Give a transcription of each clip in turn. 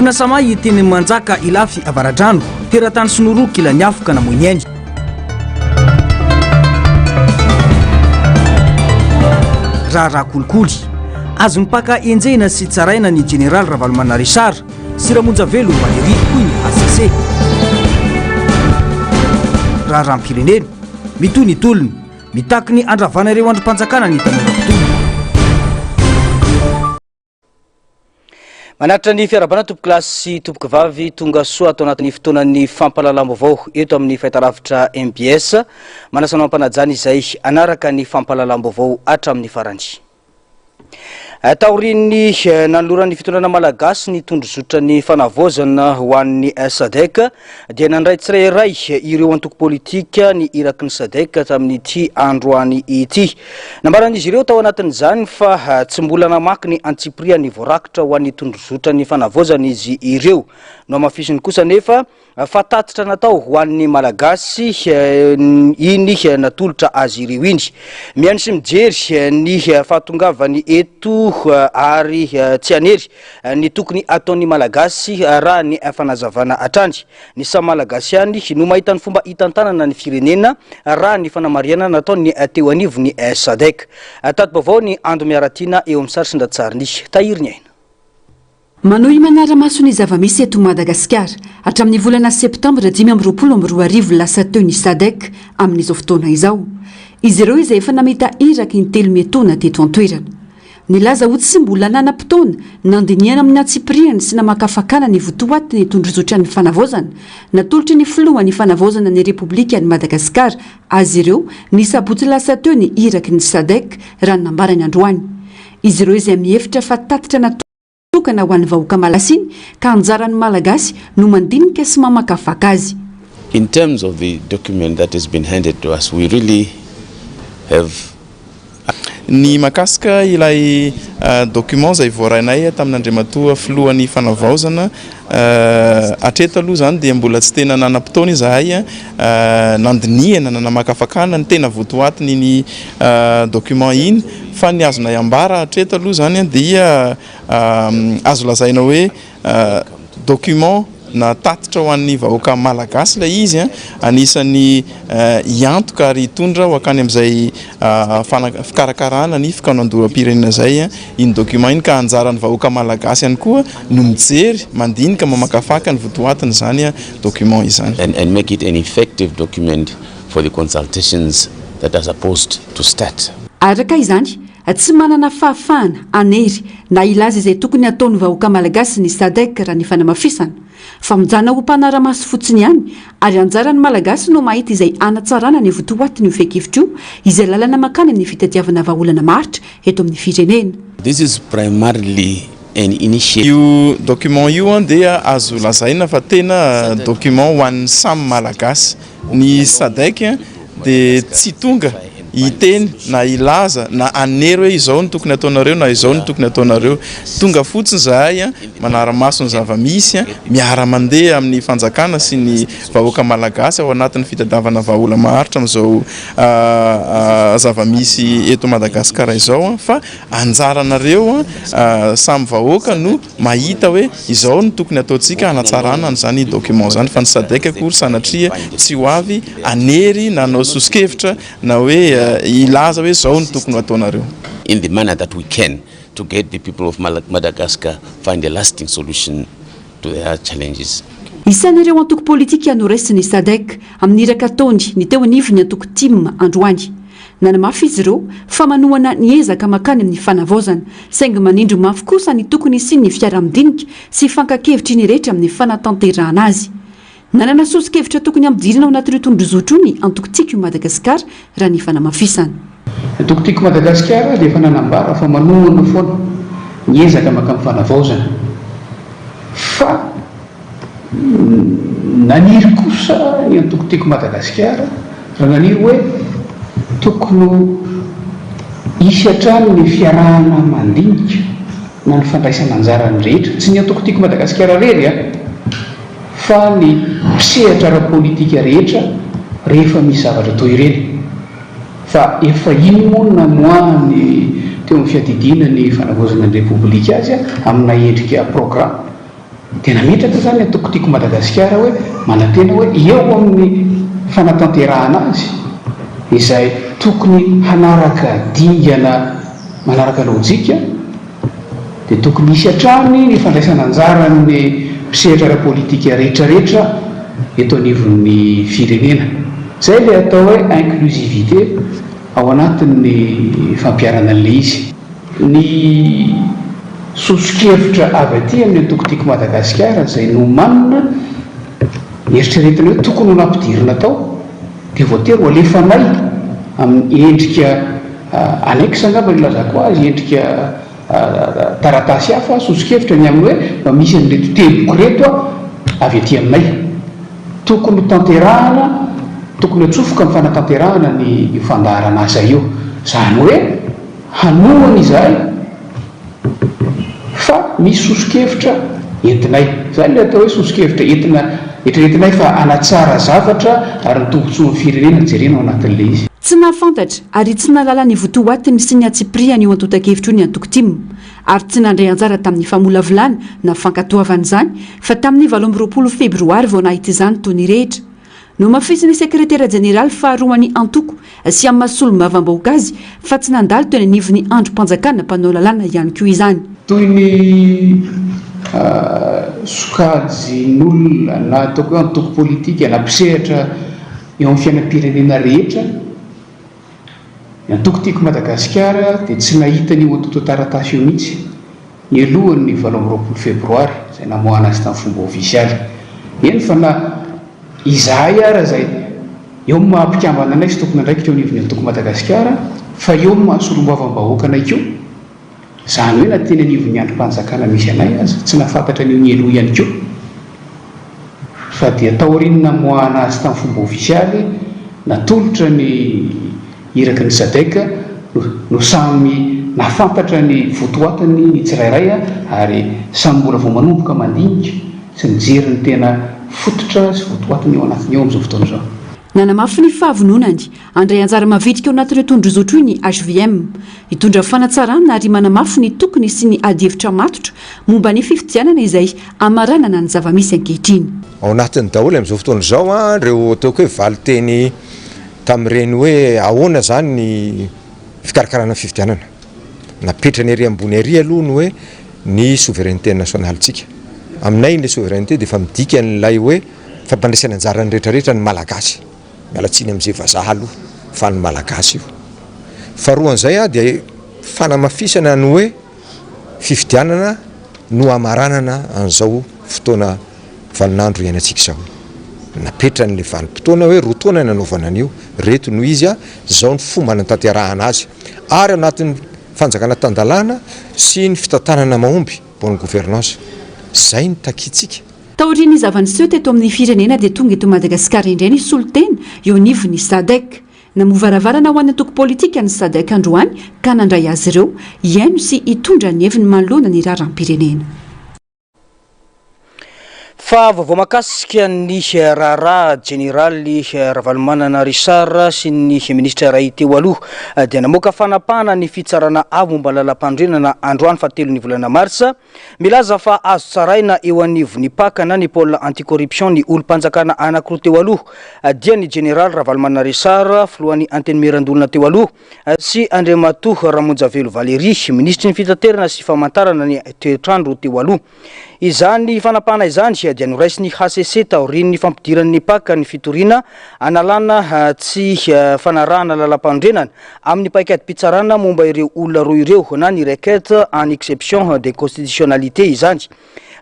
Orinasa may teny Manjaka Ilafy Avaradrano, teratany sinoa roa kilan'ny afo ka namoy ny ainy. Raharaha kolikoly. Azon'ny mpaka enjehina sy tsaraina ny jeneraly Ravalomanana Richard sy Ramonjavelo Valérie hoy ny hcc. Raharaham-pirenena. Mitohy ny tolona. Mitaky ny handravana ireo andrim-panjakana ny tanora mpitolona. Manatitra ny fiarahabana tompokolahy sy tompokovavy tonga soa ato anatin'ny fotoanan'ny fampahalalam-baovao eto amin'ny fahitalavitra mbs. Manasa anao am-panajana izay hanaraka ny fampahalalam-baovao hatramin'ny farany. Taorian'ny nanoloran'ny fitondrana malagasy ny tondrozotra ny fanavaozana ho an'ny Sadec dia nandray tsirairay ireo antoko politika ny iraky ny Sadec tamin'ity androany ity. Nambaran'izy ireo tao anatin'izany fa tsy mbola namaky ny antsipiriany voarakitra ho an'ny tondrozotra ny fanavaozana izy ireo. Nohamafisiny kosa anefa Fa tatitra natao ho an'ny Malagasy iny natolotra azy ireo iny. Mihaino sy mijery ny fahatongavany eto ary tsy hanery ny tokony ataon'ny Malagasy raha ny fanazavana hatrany. Ny samy Malagasy ihany no mahita ny fomba hitantanana ny firenena raha ny fanamarihana nataon'ny teo anivon'ny Sadec. Tati-baovao ny Ando Miaratiana eo amin'ny sary sy an-tsarin'i Tahiry Ny Aina. Manohy manara-maso ny zava-misy eto Madagasikara hatramin'ny volana septambra 2025 lasa teo ny Sadec amin'izao fotoana izao. Izy ireo izay efa namita iraka intelo mietoana teto an-toerana. Nilaza ho tsy mbola nanam-potoana nandinihana amin'ny antsipiriany sy namakafakana ny votoatin'ny tondrozotran'ny fanavaozana natolotry ny filohan'ny fanavaozana ny Repoblikan'i Madagasikara azy ireo ny sabotsy lasa teo ny iraky ny Sadec raha ny nambarany androany. Izy ireo izay mihevitra fa tatitra natokana ho an'ny vahoaka malagasy iny ka anjaran'ny Malagasy no mandinika sy mamakafaka azy. In terms of the document that has been handed to us, we really have. Ny mahakasika ilay document izay voarainay tamin'Andriamatoa Filohan'ny Fanavaozana, hatreto aloha izany dia mbola tsy tena nanam-potoana izahay nandinihana na namakafakana ny tena votoatin'iny document iny fa ny azonay ambara hatreto aloha izany dia azo lazaina hoe document na tatitra ho an'ny vahoaka malagasy ilay izy, anisan'ny hiantoka ary hitondra ho hankany amin'izay fikarakarana ny fikaonandoham-pirenena izay iny document iny ka anjaran'ny vahoaka malagasy ihany koa no mijery, mandinika, mamakafaka ny votoatin'izany document izany. And make it an effective document for the consultations that are supposed to start. Araka izany, tsy manana fahafahana hanery na hilaza izay tokony hataon'ny vahoaka malagasy ny Sadec raha ny fanamafisana, fa mijanona ho mpanara-maso fotsiny ihany ary anjaran'ny Malagasy no mahita izay hanatsarana ny votoatin'io fehin-kevitra io, izay lalana mankany amin'ny fitadiavana vahaolana maharitra eto amin'ny firenena. This is primarily an initiative. Io document io dia azo lazaina fa tena document ho an'ny samy Malagasy. Ny Sadec dia tsy tonga hiteny na hilaza na hanery hoe izao no tokony hataonareo na izao no tokony hataonareo. Tonga fotsiny izahay manara-maso ny zava-misy, miara-mandeha amin'ny fanjakana sy ny vahoaka malagasy ao anatin'ny fitadiavana vahaolana maharitra amin'izao zava-misy eto Madagasikara izao fa anjaranareo samy vahoaka no mahita hoe izao no tokony ataontsika hanatsarana an'izany document izany fa ny Sadec akory sanatria tsy ho avy hanery na hanao soso-kevitra na hoe hilaza hoe izao no tokony ho ataonareo. In the manner that we can to get the people of Madagascar find a lasting solution to their challenges. Isan'ireo antoko politika noraisin'ny Sadec amin'ny iraka ataony ny teo anivon'ny antoko tim androany. Nanamafy izy ireo fa manohana ny ezaka mankany amin'ny fanavaozana, saingy manindry mafy kosa ny tokony hisian'ny fiaraha-midinika sy fankan-kevitry ny rehetra amin'ny fanatanterahana azy. Nanana soso-kevitra tokony hampidirina ao anatin'io tondrozotra io ny antoko Tiako i Madagasikara raha ny fanamafisana. Ny antoko Tiako i Madagasikara dia efa nanambara fa manohana foana ny ezaka mankamin'ny fanavaozana fa Naniry kosa ny antoko Tiako Madagasikara raha naniry hoe tokony hisy hatrany ny fiarahana mandinika na ny fandraisana anjaran'ny rehetra, tsy ny antoko Tiako Madagasikara irery an, fa ny mpisehatra ara-politika rehetra rehefa misy zavatra toy ireny. Fa efa iny moa no namoahan'ny teo amin'ny fiadidiana ny fanavaozana ny Repoblika azy amina endrika programa. Dia nametraka izany ny antoko Tiako Madagasikara hoe manantena hoe eo amin'ny fanatanterahana azy izay tokony hanaraka dingana manaraka lojika dia tokony hisy hatrany ny fandraisana anjaran'ny mpisehatra ara-politika rehetrarehetra eto anivon'ny firenena. Izay ilay atao hoe inclusivité ao anatin'ny fampiharana an'ilay izy. Ny soso-kevitra avy aty amin'ny antoko Tiako Madagasikara izay nomanina, eritreretina hoe tokony ho nampidirina tao, dia voatery ho alefanay amin'ny endrika annexe angamba no ilazako azy, endrika taratasy hafa, soso-kevitra ny amin'ny hoe mba misy an'ireto teboka ireto avy aty aminay. Tokony ho tanterahana, tokony hatsofoka amin'ny fanatanterahana ny io fandaharan'asa io. Izany hoe hanohana izahay fa misy soso-kevitra entinay. Izany ilay atao hoe soso-kevitra entina, eritreretinay fa hanatsara zavatra ary ny tombontsoan'ny firenena jerena ao anatin'ilay izy. Tsy nahafantatra ary tsy nahalala ny votoatiny sy ny antsipiriany io antontan-kevitra io ny antoko tim ary tsy nandray anjara tamin'ny famolavolana na fankatoavana izany fa tamin'ny 28 febroary vao nahita izany toy ny rehetra. Nohamafisin'ny sekretera jeneraly faharoan'ny antoko sy amin'ny maha solombavambahoaka azy fa tsy nandalo teny anivon'ny andrim-panjakana mpanao lalàna ihany koa izany. Toy ny sokajin'olona na ataoko hoe antoko politika na mpisehatra eo amin'ny fiainam-pirenena rehetra, ny antoko Tiako Madagasikara dia tsy nahita an'io antontan-taratasy io mihitsy. Nialohan'ny 28 febroary izay namoahana azy tamin'ny fomba ofisialy. Eny fa na izahay ara izay eo amin'ny maha mpikambana anay sy tompon'andraikitra eo anivon'ny antoko Madagasikara fa eo amin'ny maha solombavambahoaka anay koa, izany hoe na teny anivon'ny andrim-panjakana misy anay aza tsy nahafantatra an'io nialoha ihany koa fa dia taorian'ny namoahana azy tamin'ny fomba ofisialy natolotra ny Iraky ny Sadec no samy nahafantatra ny votoatiny ny tsirairay ary samy mbola vao manomboka mandinika sy mijery ny tena fototra sy votoatiny ao anatiny ao amin'izao fotoana izao. Nanamafy ny fahavononany handray anjara mavitrika ao anatin'io tondrozotra io ny hvm. Hitondra fanatsarana ary manamafy ny tokony hisian'ny adihevitra matotra momba ny fifidianana izay hamaranana ny zava-misy ankehitriny. Ao anatiny daholo amin'izao fotoana izao ireo ataoko hoe valin-teny tamin'ireny hoe ahoana izany ny fikarakarana ny fifidianana. Napetrany ery ambony ery aloha ny hoe ny souveraineté nationale-tsika. Aminay ilay souveraineté dia efa midika an'ilay hoe fampandraisana anjara ny rehetra rehetra ny Malagasy. Miala tsiny amin'izay vazaha aloha fa ny Malagasy io. Faharoan'izay dia fanamafisana ny hoe fifidianana no hamaranana an'izao fotoana vaninandro iainantsika izao. Napetrany ilay vanim-potoana hoe roa taona nanaovana an'io, ireto no izy, izao ny fomba nanatanterahana azy. Ary anatin'ny fanjakana tan-dalàna sy ny fitantanana mahomby, bonne gouvernance. Izay no takintsika. Taorian'ny zava-niseho teto amin'ny firenena dia tonga eto Madagasikara indray ny solontena eo anivon'ny Sadec. Namoha varavarana ho an'ny antoko politika ny Sadec androany ka nandray azy ireo hihaino sy hitondra ny heviny manoloana ny raharaham-pirenena. Fa vaovao mahakasika ny raharaha jeneraly Ravalomanana Richard sy ny minisitra iray teo aloha dia namoaka fanapahana ny fitsarana avo momba ny lalampanorenana androany fahatelon'ny volana marsa Milaza fa azo tsaraina eo anivon'ny Pac na ny Pôle anti-corruption ny olom-panjakana anankiroa teo aloha dia ny Jeneraly Ravalomanana Richard, filohan'ny Antenimierandoholona teo aloha sy Andriamatoa Ramonjavelo Valéry, minisitry ny fitaterana sy famantarana ny toetr'andro teo aloha. Izany fanapahana izany dia noraisin'ny hcc taorian'ny fampidiran'ny Pac ny fitoriana analana tsy fanarahana lalampanorenana Amin'ny paikadim-pitsarana momba ireo olona roa ireo na ny requête en exception de constitutionnalité izany.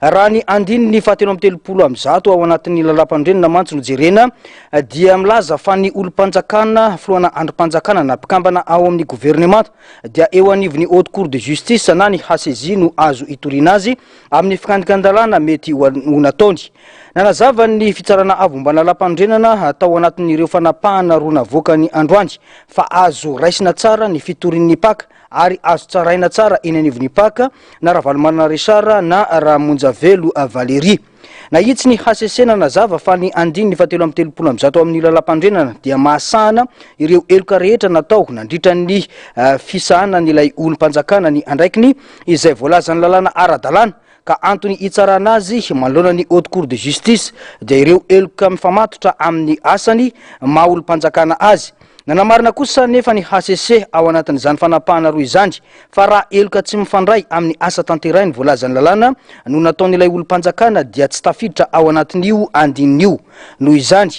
Raha ny andininy fahatelo amby 130 ao anatin'ny lalàmpanorenana mantsy no jerena dia milaza fa ny olom-panjakana, filohana andrim-panjakana na mpikambana ao amin'ny governemanta dia eo anivon'ny Haute Cour de Justice na ny HCJ no azo itoriana azy amin'ny fikandikan-dalàna mety ho nataony. Nanazava ny Fitsarana Avo momba ny Lalàmpanorenana tao anatin'ireo fanapahana roa navoakany androany fa azo raisina tsara ny fitorian'ny Pac ary azo tsaraina tsara eny anivon'ny Pac na Ravalomanana Richard na Ramonjavelo Valérie. Nahitsy ny hcc nanazava fa ny andininy fahatelo amby 130 amin'ny Lalàmpanorenana dia mahasahana ireo heloka rehetra natao nandritra ny fisahanan'ilay olom-panjakana ny andraikiny izay voalazan'ny lalàna ara-dalàna. Ka antony hitsarana azy manoloana ny Haute Cour de Justice dia ireo heloka mifamatotra amin'ny asany maha olom-panjakana azy. Nanamarina kosa anefa ny hcc ao anatin'izany fanapahana roa izany fa raha heloka tsy mifandray amin'ny asa tanterahiny voalazan'ny lalàna no nataon'ilay olom-panjakana dia tsy tafiditra ao anatin'io andininy io. Noho izany,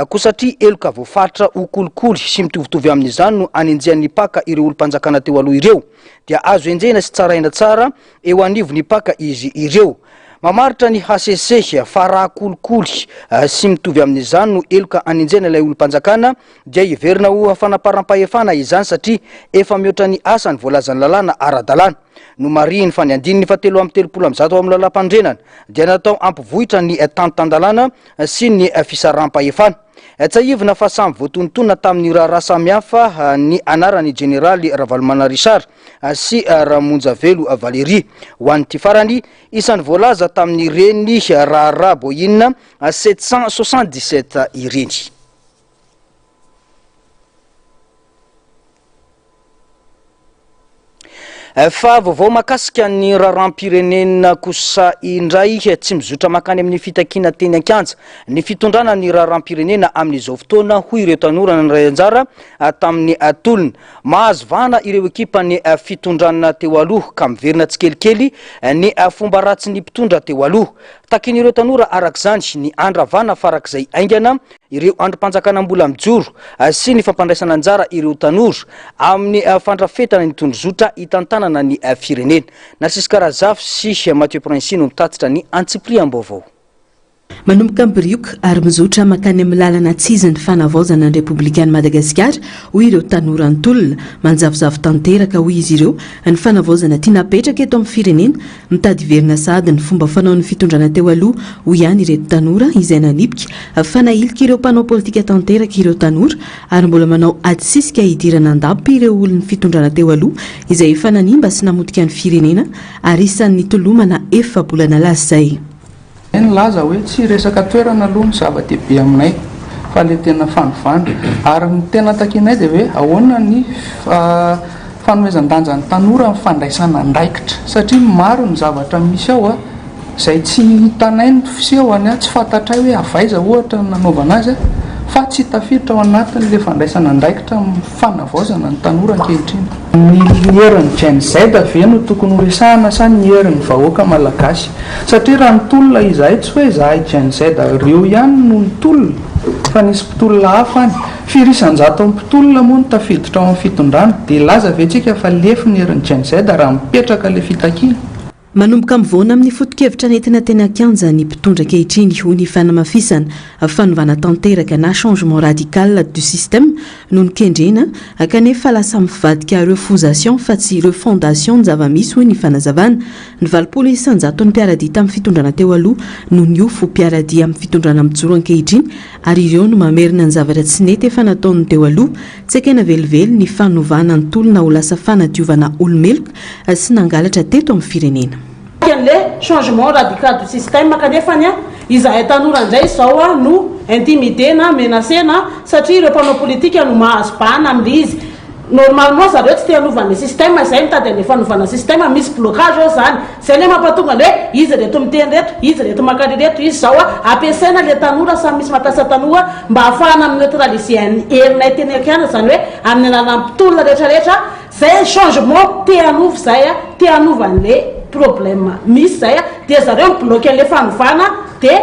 koa satria heloka voafaritra ho kolikoly sy mitovitovy amin'izany no anenjehan'ny Pac ireo olom-panjakana teo aloha ireo dia azo enjehina sy tsaraina tsara eo anivon'ny Pac izy ireo. Mamaritra ny hcc fa raha kolikoly sy mitovy amin'izany no heloka anenjehana ilay olom-panjakana dia heverina ho fanaparam-pahefana izany satria efa mihoatra ny asany voalazan'ny lalàna ara-dalàna. Nomarihiny fa ny andininy fahatelo amby 130 ao amin'ny lalàmpanorenana dia natao hampivohitra ny tany tan-dalàna sy ny fisaraham-pahefana. Tsiahivina fa samy voatonontonona tamin'ny raharaha samihafa ny anaran'ny jeneraly Ravalomanana Richard sy Ramonjavelo Valérie. Ho an'ity farany, isan'ny voalaza tamin'ireny raharaha Boeing 777 ireny. Fa vaovao mahakasika ny raharaham-pirenena kosa indray, tsy mizotra mankany amin'ny fitakiana teny an-kianja ny fitondrana ny raharaham-pirenena amin'izao fotoana, hoy ireo tanora nandray anjara tamin'ny tolona. Mahazo vahana ireo ekipan'ny fitondrana teo aloha ka miverina tsikelikely ny fomba ratsin'ny mpitondra teo aloha. Takian'ireo tanora araka izany ny handravana farak'izay haingana ireo andrim-panjakana mbola mijoro sy ny fampandraisana anjara ireo tanora amin'ny fandrafetana ny tondrozotra hitantanana ny firenena. Narcisse Karazafy sy Mathieu Princi no mitatitra ny antsipiriam-baovao. Manomboka mibirioka ary mizotra mankany amin'ny lalana tsy izy ny fanavaozana ny Repoblikan'i Madagasikara, hoy ireo tanora nitolona. Manjavozavo tanteraka, hoy izy ireo, ny fanavaozana tiana hapetraka eto amin'ny firenena. Mitady hiverina sahady ny fomba fanaon'ny fitondrana teo aloha, hoy ihany ireto tanora izay nanipika fa nahilika ireo mpanao politika tanteraka ireo tanora ary mbola manao adisisika hidirana an-dapa ireo olon'ny fitondrana teo aloha izay efa nanimba sy namotika ny firenena ary isan'ny nitolomana efa-bolana lasa izay. Zay nilaza hoe tsy resaka toerana aloha no zava-dehibe aminay fa le tena fanovana. Ary ny tena takianay dia hoe ahoana ny fanomezan-danja ny tanora amin'ny fandraisana andraikitra satria maro ny zavatra misy ao izay tsy hitanay ny fisehony, tsy fantatray hoe avy aiza ohatra ny nanaovana azy fa tsy tafiditra ao anatin'ilay fandraisana andraikitra amin'ny fanavaozana ny tanora ankehitriny. Ny herin'ny Gen Z ve no tokony ho resahana sa ny herin'ny vahoaka malagasy? Satria raha nitolona izahay tsy hoe izahay Gen Z ireo ihany no nitolona fa nisy mpitolona hafa any. Firy isan-jaton'ny mpitolona moa no tafiditra ao amin'ny fitondrana? Dia hilaza ve tsika fa lefy ny herin'ny Gen Z raha mipetraka ilay fitakiana? Manomboka mivoana amin'ny foto-kevitra nentina teny an-kianja ny mpitondra ankehitriny, hoy ny fanamafisana. Fanovana tanteraka na changement radical du système no nokendrena kanefa lasa mivadika refondation fa tsy refondation ny zava-misy, hoy ny fanazavana. Ny 80 isan-jaton'ny mpiara-dia tamin'ny fitondrana teo aloha no niofo ho mpiara-dia amin'ny fitondrana mijoro ankehitriny ary ireo no mamerina ny zavatra tsy nety efa nataon'ny teo aloha. Tsy ekena velively ny fanovana ny tolona ho lasa fanadiovana olo-meloka sy nangalatra teto amin'ny firenena. An'le changement radical du système kanefany izahay tanora indray izao no intimider-na, menacer-na satria ireo mpanao politika no mahazo bahana amin'le izy. Normalement zareo tsy te hanova an'le système, izay mitady an'le fanovana système, misy blocage ao zany. Zay le mampatonga ny hoe izy reto miteny reto, izy reto maka reto, izy zao a, ampiasaina le tanora, samy misy mampiasa tanora mba ahafahana mi-neutraliser an'ny herinay teny an-kianja, zany hoe amin'ny alalan'ny mpitolona rehetra rehetra, zay changement te hanova zay a, te hanova an'le problème misy zay a, dia zareo mi-bloquer an'le fanovana dia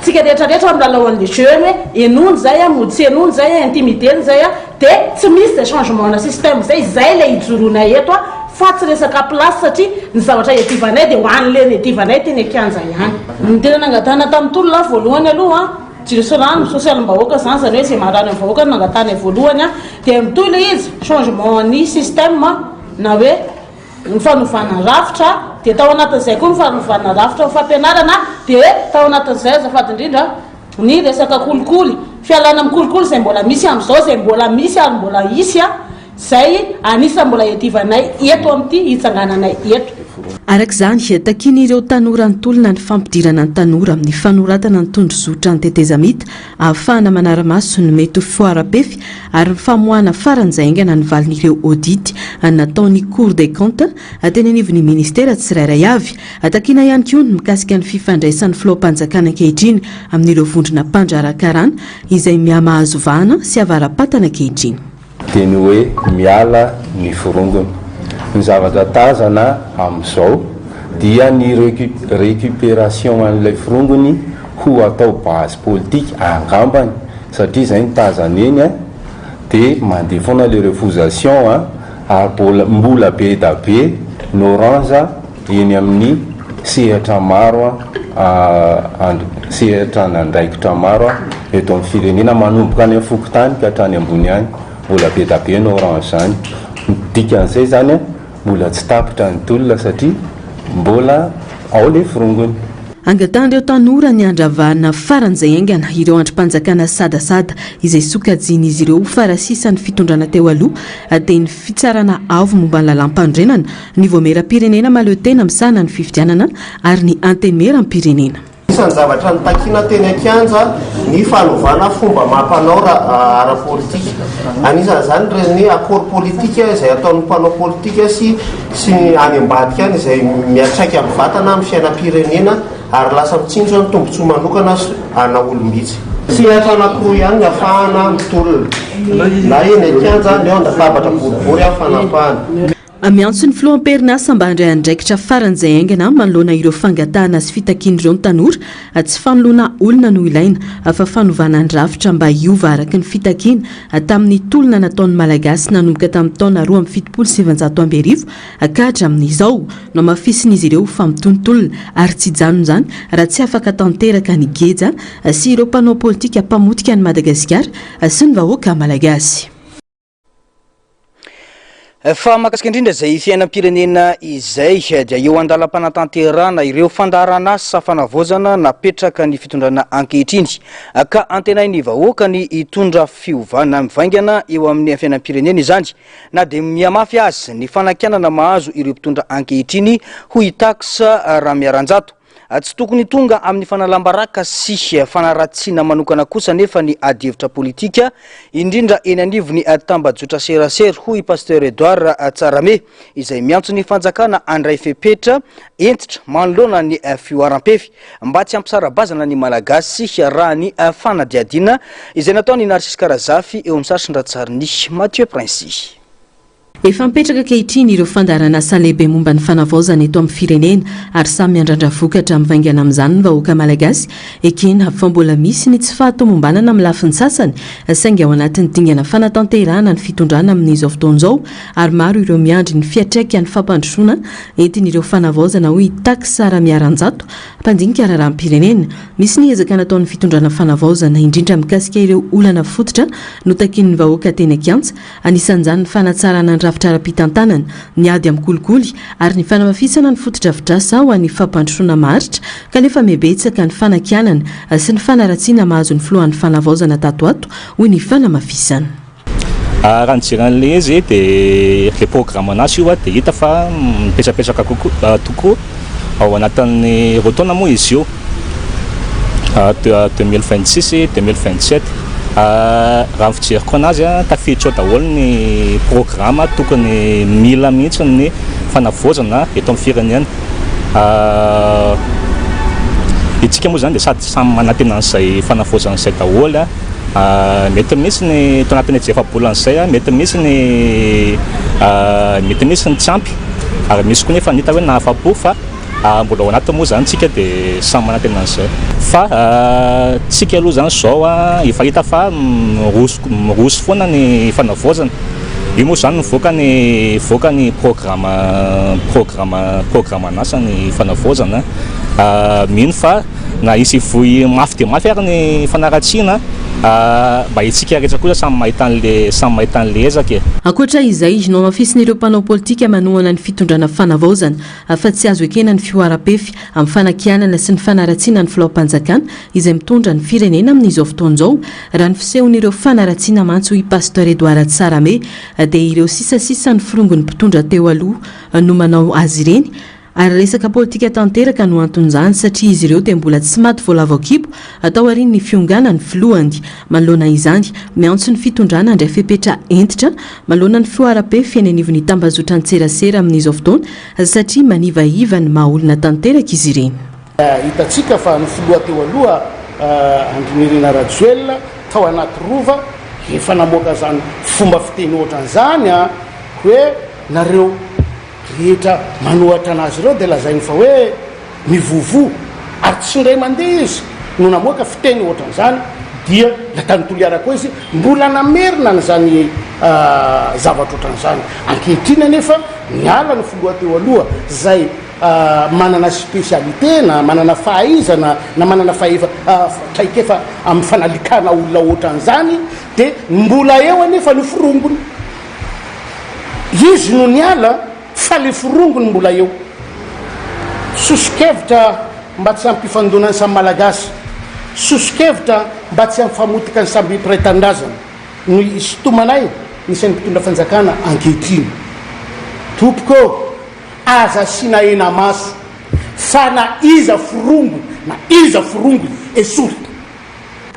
tsika rehetra rehetra milalao an'le jeu ny hoe henoiny zay a, mody tsy henoiny zay a, intimider-ny zay a, dia tsy misy zay changement-na système zay, zay le ijoroanay eto a, fa tsy resaka place satria ny zavatra iadivanay dia ho an'le niadivanay teny an-kianja ihany. Ny tena nangatahana tamin'ny tolona voalohany aloha, jiro sy rano, sosialim-bahoaka zany, zany hoe zay maharary ny vahoaka no nangatahanay voalohany a, dia mitohy le izy, changement ny système na hoe ny fanovana rafitra, dia tao anatin'izay koa ny fanovana rafitra ny fampianarana, dia tao anatin'izay azafady indrindra ny resaka kolikoly, fialana amin'ny kolikoly izay mbola misy amin'izao, izay mbola misy ary mbola hisy, izay anisan'ny mbola iadivanay eto amin'ity hitsangananay eto. forongony. Araka izany, takian'ireo tanora nitolona ny fampidirana ny tanora amin'ny fanoratana ny tondrozotra ny tetezamita ahafahana manara-maso ny mety ho fihoaram-pefy ary ny famoahana faran'izay haingana ny valin'ireo audit nataon'ny Cour des comptes teny anivon'ny ministera tsirairay avy. Takiana ihany koa ny mikasika ny fifandraisan'ny filoham-panjakana ankehitriny amin'ireo vondrona mpandraharaha karana izay mihamahazo vahana sy avara-patana ankehitriny. Dia ny hoe miala ny forongony. Ny zavatra tazana amin'izao dia ny récupération an'ilay forongony ho atao base politique angambany satria izay no tazana eny an, dia mandeha foana ilay refusation an, ary mbola be da be ny orange eny amin'ny sehatra maro an, sehatra andraikitra maro eto amin'ny firenena manomboka any amin'ny fokontany ka hatrany ambony any, mbola be da be ny orange izany, ny dikan'izay izany an, mbola tsy tapitra ny tolona satria mbola ao ilay forongony. Angatahan'ireo tanora ny handravana faran'izay haingana ireo andrim-panjakana sadasada izay sokajian'izy ireo ho farasisan'ny fitondrana teo aloha dia ny Fitsarana Avo momba ny Lalàmpanorenana, ny Voamieram-pirenena mahaleo tena misahana ny fifidianana ary ny Antenimieram-pirenena. Isan'ny zavatra notakiana teny an-kianja ny fanovana fomba amam-panao ara-politika. Anisan'izany ireny accord politique izay ataon'ny mpanao politika sy sy ny any ambadika any izay miantraika mivantana amin'ny fiainam-pirenena ary lasa mitsinjo ny tombontsoa manokana ana olom-bitsy. Sehatra anankiroa ihany ny afahana mitolona, na eny an-kianja na eo an-databatra boribory amin'ny fanampahana. Miantso ny filoha am-perinasa mba handray andraikitra faran'izay haingana manoloana ireo fangatahana sy fitakian'ireo ny tanora. Tsy fanoloana olona no ilaina fa fanovana ny rafitra mba hiova araka ny fitakiana tamin'ny tolona nataon'ny Malagasy nanomboka tamin'ny taona 1972 ka hatramin'izao. Nohamafisin'izy ireo fa mitontolona ary tsy hijanona izany raha tsy afaka tanteraka ny geja sy ireo mpanao politika mpamotika an'i Madagasikara sy ny vahoaka Malagasy. Fa mahakasika indrindra izay fiainam-pirenena izay dia eo an-dalam-panatanterahana ireo fandaharanasa fanavaozana napetraka ny fitondrana ankehitriny ka antenain'ny vahoaka ny hitondra fiovana mivaingana eo amin'ny fiainam-pirenena izany Na dia mihamafy aza ny fanakianana mahazo ireo mpitondra ankehitriny, hoy i Tax Ramiaranjato. Tsy tokony tonga amin'ny fanalam-baraka sy fanaratsiana manokana kosa anefa ny adihevitra politika, indrindra eny anivon'ny tambajotra serasera, hoy i Pasteur Edouard Tsarame, izay miantso ny fanjakana handray fepetra hentitra manoloana ny fihoaram-pefy mba tsy hampisara-bazana ny Malagasy raha ny fanadihadiana izay nataon'i Narcisse Karazafy eo amin'ny sary sy ny ratsarin'i Mathieu Princy. Efa mipetraka ankehitriny ireo fandaharanasa lehibe momba ny fanavaozana eto amin'ny firenena ary samy miandrandra vokatra mivaingana amin'izany ny vahoaka malagasy. Ekena fa mbola misy ny tsy fahatomombanana amin'ny lafiny sasany saingy ao anatin'ny dingana fanatanterahana ny fitondrana amin'izao fotoana izao ary maro ireo miandry ny fiantraikan'ny fampandrosoana entin'ireo fanavaozana hoy i Tax Ramiaranjato, mpandinika raharaham-pirenena. Misy ny ezaka nataon'ny fitondrana fanavaozana, indrindra mikasika ireo olana fototra notakian'ny vahoaka teny an-kianja, anisan'izany ny fanatsarana ny rafitra ara-pitantanana, ny ady amin'ny kolikoly ary ny fanamafisana ny fotodrafitrasa ho an'ny fampandrosoana maharitra, kanefa mihabetsaka ny fanakianana sy ny fanaratsiana mahazo ny filohan'ny fanavaozana tato ato, hoy ny fanamafisana. Raha ny jery an'ilay izy dia ilay programme-n'asa io dia hita fa mipetrapetraka kokoa tokoa ao anatin'ny roa taona moa izy io, 2026, 2027. Raha ny fijeriko an'azy tafiditra ao daholo ny programme tokony mila mihitsy ny fanavaozana eto amin'ny firenena. Isika moa izany dia sady samy manantena an'izay fanavaozana izay daholo. Mety misy ny tao anatin'ny efa-bolana izay, mety misy ny mety misy ny tsy ampy ary misy koa nefa ny hita hoe nahafa-po fa mbola ao anatiny moa izany tsika dia samy manantena an'izay. Fa tsika aloha izany izao efa hita fa miroso miroso foana ny fanavaozana. Io moa izany mivoaka ny mivoaka ny programme programme programan'asa ny fanavaozana. Mino fa Na hisy hivoy mafy dia mafy ary ny fanaratsiana, mba isika rehetra kosa samy mahita an'le samy mahita an'le ezaka e. Ankoatra izay, nohamafisin'ireo mpanao politika manohana ny fitondrana fanavaozana fa tsy azo ekena ny fihoaram-pefy amin'ny fanakianana sy ny fanaratsiana ny filoham-panjakana izay mitondra ny firenena amin'izao fotoana izao. Raha ny fisehon'ireo fanaratsiana mantsy hoy Pasteur Edouard Tsarahame dia ireo sisasisan'ny firongon'ny mpitondra teo aloha no manao azy ireny. Ary resaka politika tanteraka no anton'izany satria izy ireo dia mbola tsy maty voalavo an-kibo taorian'ny fionganan'ny filohany. Manoloana izany, miantso ny fitondrana handray fepetra hentitra manoloana ny fihoaram-pefy eny anivon'ny tambazotran-tserasera amin'izao fotoana satria manivaiva ny maha olona tanteraka izy ireny. Hitantsika fa ny filoha teo aloha Andry Nirina Rajoelina tao anaty rova efa namoaka izany fomba fiteny ohatran'izany hoe nareo rehetra manohatra anazy ireo dia lazainy fa hoe mivovo ary tsy indray mandeha izy no namoaka fiteny ohatran'izany dia la tany Toliara koa izy mbola namerina an'izany zavatra ohatran'izany. Ankehitriny anefa niala ny filoha teo aloha izay manana spécialité na manana fahaizana na manana fahefa traikefa amin'ny fanalikana olona ohatran'izany dia mbola eo anefa ny forongony. Izy no niala fa le forongony mbola eo. Soso-kevitra mba tsy hampifandona ny samy Malagasy, soso-kevitra mba tsy hampifamotika ny samby mpiray tanindrazana no isintomanay ny sain'ny mpitondra fanjakana ankehitriny. Tompoko ô, aza asiana hena-maso fa na iza forongo na iza forongony, esory.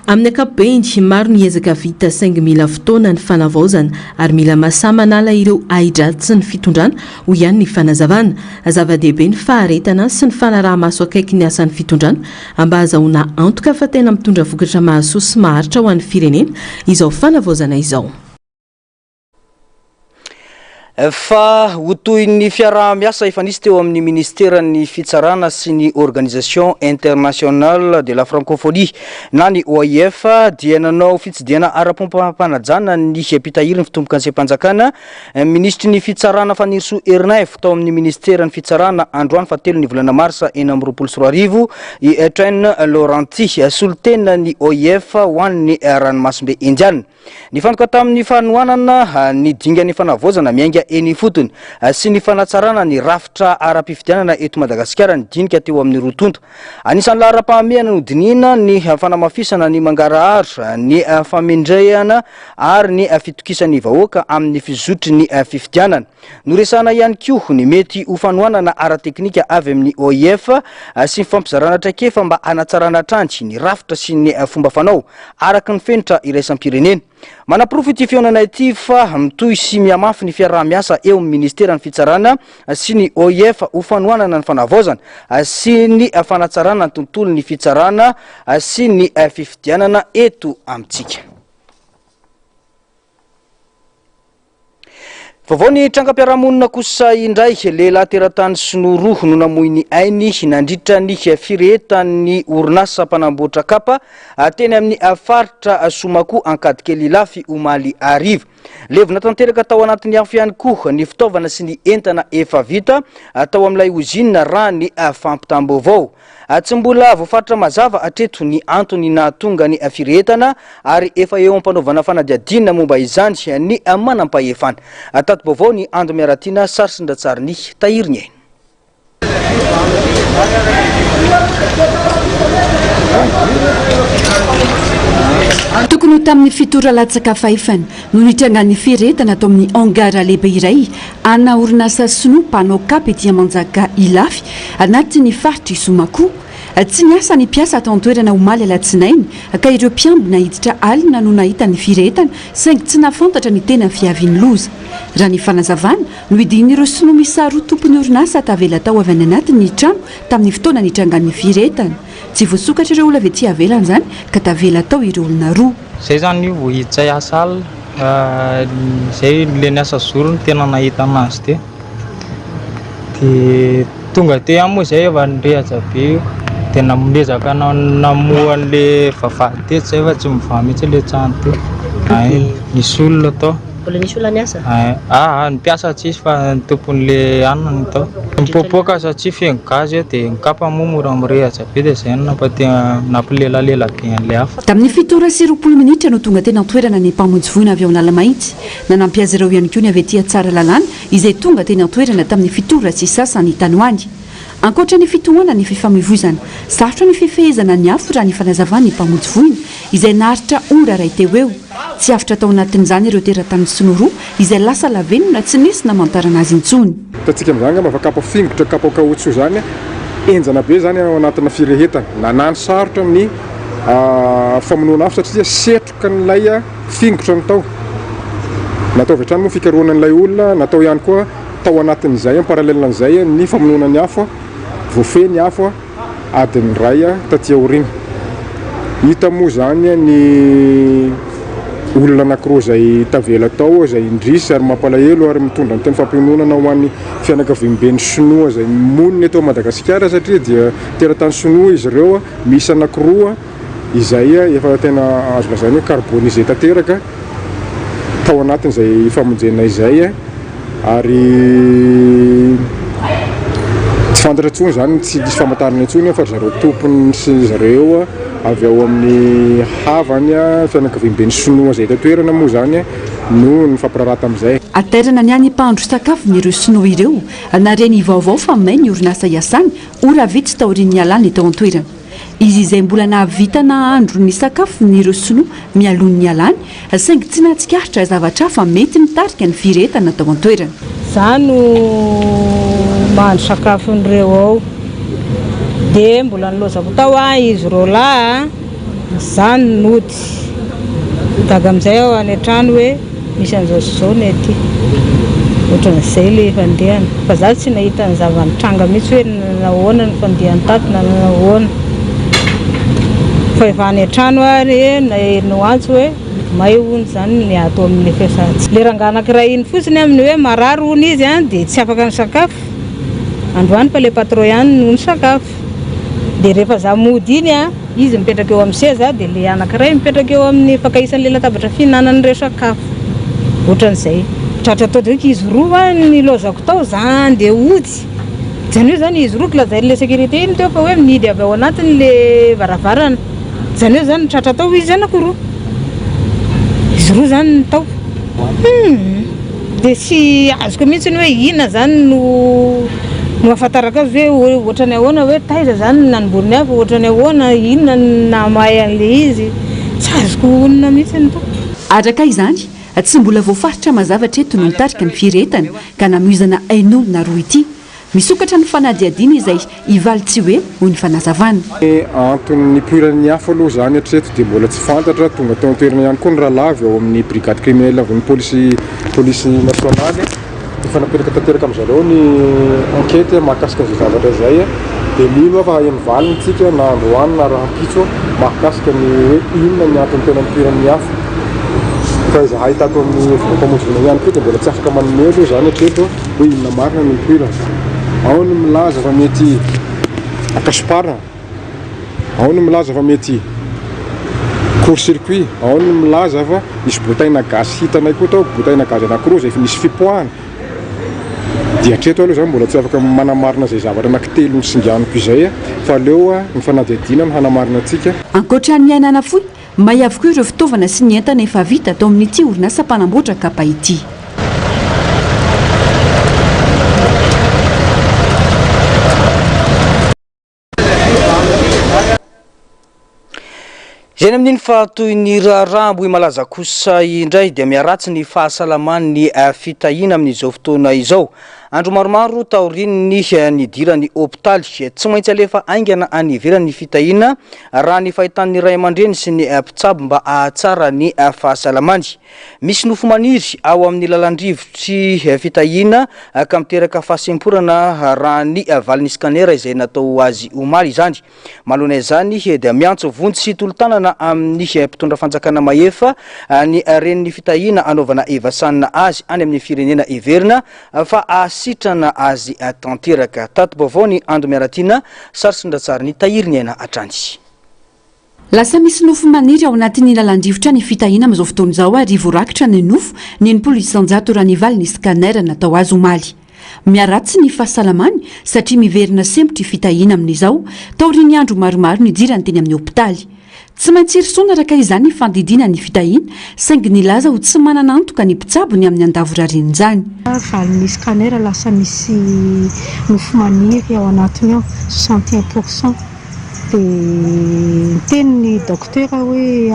Amin'ny ankapobeny, maro ny ezaka vita saingy mila fotoana ny fanavaozana ary mila masahy manala ireo ahi-dratsy ny fitondrana, hoy ihany ny fanazavana. Zava-dehibe ny faharetana sy ny fanaraha-maso akaiky ny asan'ny fitondrana mba hahazahoana antoka fa tena mitondra vokatra mahasoa sy maharitra ho an'ny firenena izao fanavaozana izao. Fa ho toy ny fiaraha-miasa efa nisy teo amin'ny ministeran'ny fitsarana sy ny Organisation Internationale de la Francophonie na ny OIF dia nanao fitsidihana ara-pombam-panajana ny mpitahiry ny fitombokansem-panjakana minisitry ny fitsarana Fanirisoa Ernaivo tao amin'ny ministeran'ny fitsarana androany fahatelo ny volana marsa 2026 i Chen Laurenti solontenan'ny OIF ho an'ny ranomasimbe Indiana. Nifantoka tamin'ny fanohanana ny dingan'ny fanavaozana miainga eny ifotony sy ny fanatsarana ny rafitra ara-pifidianana eto Madagasikara ny dinika teo amin'ny roa tonta. Anisan'ny laharam-pahamehana nodinihina ny fanamafisana ny mangarahara, ny famendrehana ary ny fitokisan'ny vahoaka amin'ny fizotry ny fifidianana. Noresahana ihany koa ny mety ho fanohanana ara-teknika avy amin'ny OIF sy ny fampizarana traikefa mba hanatsarana hatrany ny rafitra sy ny fomba fanao araka ny fenitra iraisam-pirenena. Manaporofo ity fihaonana ity fa mitohy sy mihamafy ny fiaraha-miasa eo amin'ny ministeran'ny Fitsarana sy ny OIF ho fanohanana ny fanavaozana sy ny fanatsarana ny tontolon'ny fitsarana sy ny fifidianana eto amintsika. Vaovao ny trangam-piarahamonina kosa indray, lehilahy teratany sinoa roa no namoy ny ainy nandritra ny firehetan'ny orinasa mpanamboatra kapa teny amin'ny faritra Somakoa Ankadikely Ilafy omaly hariva. Levona tanteraka tao anatin'ny afo ihany koa ny fitaovana sy ny entana efa vita tao amin'ilay ozinina raha ny fampitam-baovao. Tsy mbola voafaritra mazava hatreto ny antony nahatonga ny firehetana ary efa eo am-panaovana fanadihadiana momba izany ny manampahefana. Tati-baovao ny Ando Miaratiana sary sy ndratsariny Tahiry ny aina. Tokony ho tamin'ny fito ora latsaka fahefany no nitrangan'ny firehetana tao amin'ny hangar lehibe iray ana orinasa sinoa mpanao kapa ety Amanjaka Ilafy, anatin'ny faritr'i Somakoa. Tsy niasa ny mpiasa tao an-toerana omaly alatsinainy ka ireo mpiambina hiditra alina no nahita ny firehetana saingy tsy nahafantatra ny tena fiavian'ny loza. Raha ny fanazavana, nohidian'ireo sinoa miisa roa tompon'ny orinasa tavela tao avy any anatiny ny trano tamin'ny fotoana nitrangan'ny firehetana. Tsy voasokatra ireo olona avy ety avelany izany ka tavela tao ireo olona roa. Zay zany vao hiditra hiasa alina, zay le niasa jour no tena nahita anazy teo, de tonga teo ihany moa zay efa nirehatra be io, de niezaka namoha an'le vavahady teto zay fa tsy mivaha mihitsy le trano teo, ay nisy olona tao. Mbola nisy olona niasa? Ay, aa ny mpiasa tsisy fa ny tompon'le hanina no tao. Nipoapoaka satria feno gaz eo dia ny kapa moa mora mirehatra be dia izay no nampilelalela be an'ilay afo. Tamin'ny fito ora sy 20 minitra no tonga teny an-toerana ny mpamonjy voina avy ao Analamahitsy. Nanampy azy ireo ihany koa ny avy aty Tsaralalàna izay tonga teny an-toerana tamin'ny fito ora sy sasany tany ho any. Ankoatra ny fitohanana ny fifamoivoizana, sarotra ny fifehezana ny afo raha ny fanazavan'ny mpamonjy voina, izay naharitra ora iray teo eo. Tsy avotra tao anatin'izany ireo teratany sinoa roa izay lasa lavenona tsy nisy namantarana azy intsony. Hitantsika amin'izany angamba fa kapa fingotra, kapa kaotso izany, henjana be izany ao anatina firehetana. Nanano sarotra ny famonoana afo satria setroka an'ilay fingotra no tao. Natao avy hatrany moa fikarohana an'ilay olona, natao ihany koa tao anatin'izay, en parallèle an'izay, ny famonoana ny afo. Voafehy ny afo adiny iray taty aoriana. Hita moa izany ny olona anankiroa izay tavela tao, izay indrisy ary mampalahelo ary mitondra ny teny fampiononana ho an'ny fianakaviamben'ny sinoa izay monina eto Madagasikara satria dia teratany sinoa izy ireo, miisa anankiroa izay efa tena azo lazaina hoe carbonisé tanteraka. tao anatin'izay famonjena izay ary tsy fantatra intsony izany, tsy nisy famantarana intsony fa ry zareo tompony sy ry zareo avy ao amin'ny havany, fianakaviamben'ny sinoa izay eto an-toerana moa izany no nifampiraharaha tamin'izay. Hatairana ny any mpahandro sakafony ireo sinoa ireo nahare ny vaovao fa may ny orinasa iasany ora vitsy taorian'ny nialany tao an-toerana. Izy izay mbola nahavita nahandro ny sakafony ireo sinoa mialoha ny nialany, saingy tsy nahatsikaritra zavatra hafa mety nitarika ny firehetana tao an-toerana. Za no mahandro sakafon'ireo ao dia mbola nilaozako tao aho izy roalahy a, za no nody, gaga amin'izay aho any an-trano hoe Misy an'izao sy izao ny aty. Ohatran'izay ilay fandehany. Fa za tsy nahita ny zava-nitranga mihitsy hoe nahoana ny fandehany tato na nahoana. Fa efa any an-trano aho re naheno antso hoe may hono izany ny ato amin'ilay fiasantsika. Ilay rangahy anankiray iny fotsiny amin'ny hoe marary hono izy dia tsy afaka nisakafo androany fa ilay patron ihany no nisakafo. Dia rehefa za mody iny an, izy mipetraka eo amin'ny seza dia le anankiray mipetraka eo amin'ny fankahisan'le latabatra fihinanan'ireo sakafo. Ohatran'izay. Tratra tao ndraiky izy roa an, nilaozako tao za andeha hody. Izany hoe izany izy roa lazain'le sécurité iny teo fa hoe mihidy avy ao anatiny le varavarana. Izany hoe izany tratra tao izy anakiroa. Izy roa izany no tao. Hum. Dia tsy azoko mihitsy hoe inona izany no no ahafantarako azy hoe ohatran'ny ahoana hoe taiza izany no nanombohany afo, ohatran'ny ahoana, inona no nahamay an'ilay izy, tsy azoko honina mihitsy ny tompoko. Araka izany, tsy mbola voafaritra mazava hatreto no nitarika ny firehetana ka namoizana ain'olona roa ity. Misokatra ny fanadihadiana izay hivaly tsy ho ela, hoy ny fanazavana. Ny antony nipoiran'ny afo aloha izany hatreto dia mbola tsy fantatra, tonga teo an-toerana ihany koa ny rahalahy avy ao amin'ny brigade criminelle avy amin'ny polisy polisy nasionaly, efa napetraka tanteraka amin-dry zareo ny enquête mahakasika an'izay zavatra izay, dia mino aho fa haheno valiny isika na androany na rahampitso mahakasika ny hoe inona ny antony tena nipoiran'ny afo, fa izahay tato amin'ny mpamonjy voina ihany koa dia mbola tsy afaka manome aloha izany hatreto. Hoe inona marina no nipoirana? Ao ny milaza fa mety ankasomparana, ao ny milaza fa mety court circuit, ao ny milaza fa nisy bouteille-na gaz hitanay koa tao, bouteille-na gaz anankiroa izay efa nisy fipoahana. Dia hatreto aloha izaho mbola tsy afaka manamarina izay zavatra anankitelo nosinganiko izay fa aleo ny fanadihadiana no hanamarina antsika. Ankoatra ny aina nafoy, May avokoa ireo fitaovana sy ny entana efa vita tao amin'ity orinasa mpanamboatra kapa ity. Izay ny amin'iny fa toy ny raharaha Ambohimalaza kosa indray dia miharatsy ny fahasalaman'ny fitahiana amin'izao fotoana izao. Andro maromaro taorian'ny nidirany hopitaly, tsy maintsy alefa haingana any ivelany ny fitahiana raha ny fahitan'ny ray aman-dreny sy ny mpitsabo mba hahatsara ny fahasalamany. Misy nofo maniry ao amin'ny lalan-drivotry fitahiana ka miteraka fahasemporana raha ny valin'ny scanner izay natao ho azy omaly izany. Manoloana izany dia miantso vonjy sy tolo-tanana amin'ny mpitondra fanjakana mahefa ny renin'ny fitahiana hanaovana evasanina azy any amin'ny firenena heverina fa hahasitrana azy tanteraka. Tati-baovao ny Ando Miaratiana, sary sy ny Tahiry ny aina hatrany. Lasa misy nofo maniry ao anatin'ny lalan-drivotra ny fitahiana amin'izao fotoana izao ary voarakitra ny nofo ny 60% raha ny valin'ny scanner natao azy omaly. Miharatsy ny fahasalamany satria miverina sempotra i Fitahiana amin'izao, taorian'ny andro maromaro nidirany teny amin'ny hopitaly. Tsy maintsy hirosoana araka izany ny fandidiana ny fitahiana, saingy nilaza ho tsy manana antoka ny mpitsabo ny amin'ny handavorarian'izany. Valin'ny scanner lasa misy nofo maniry ao anatiny ao, 61 pour cent. Dia niteny ny docteur hoe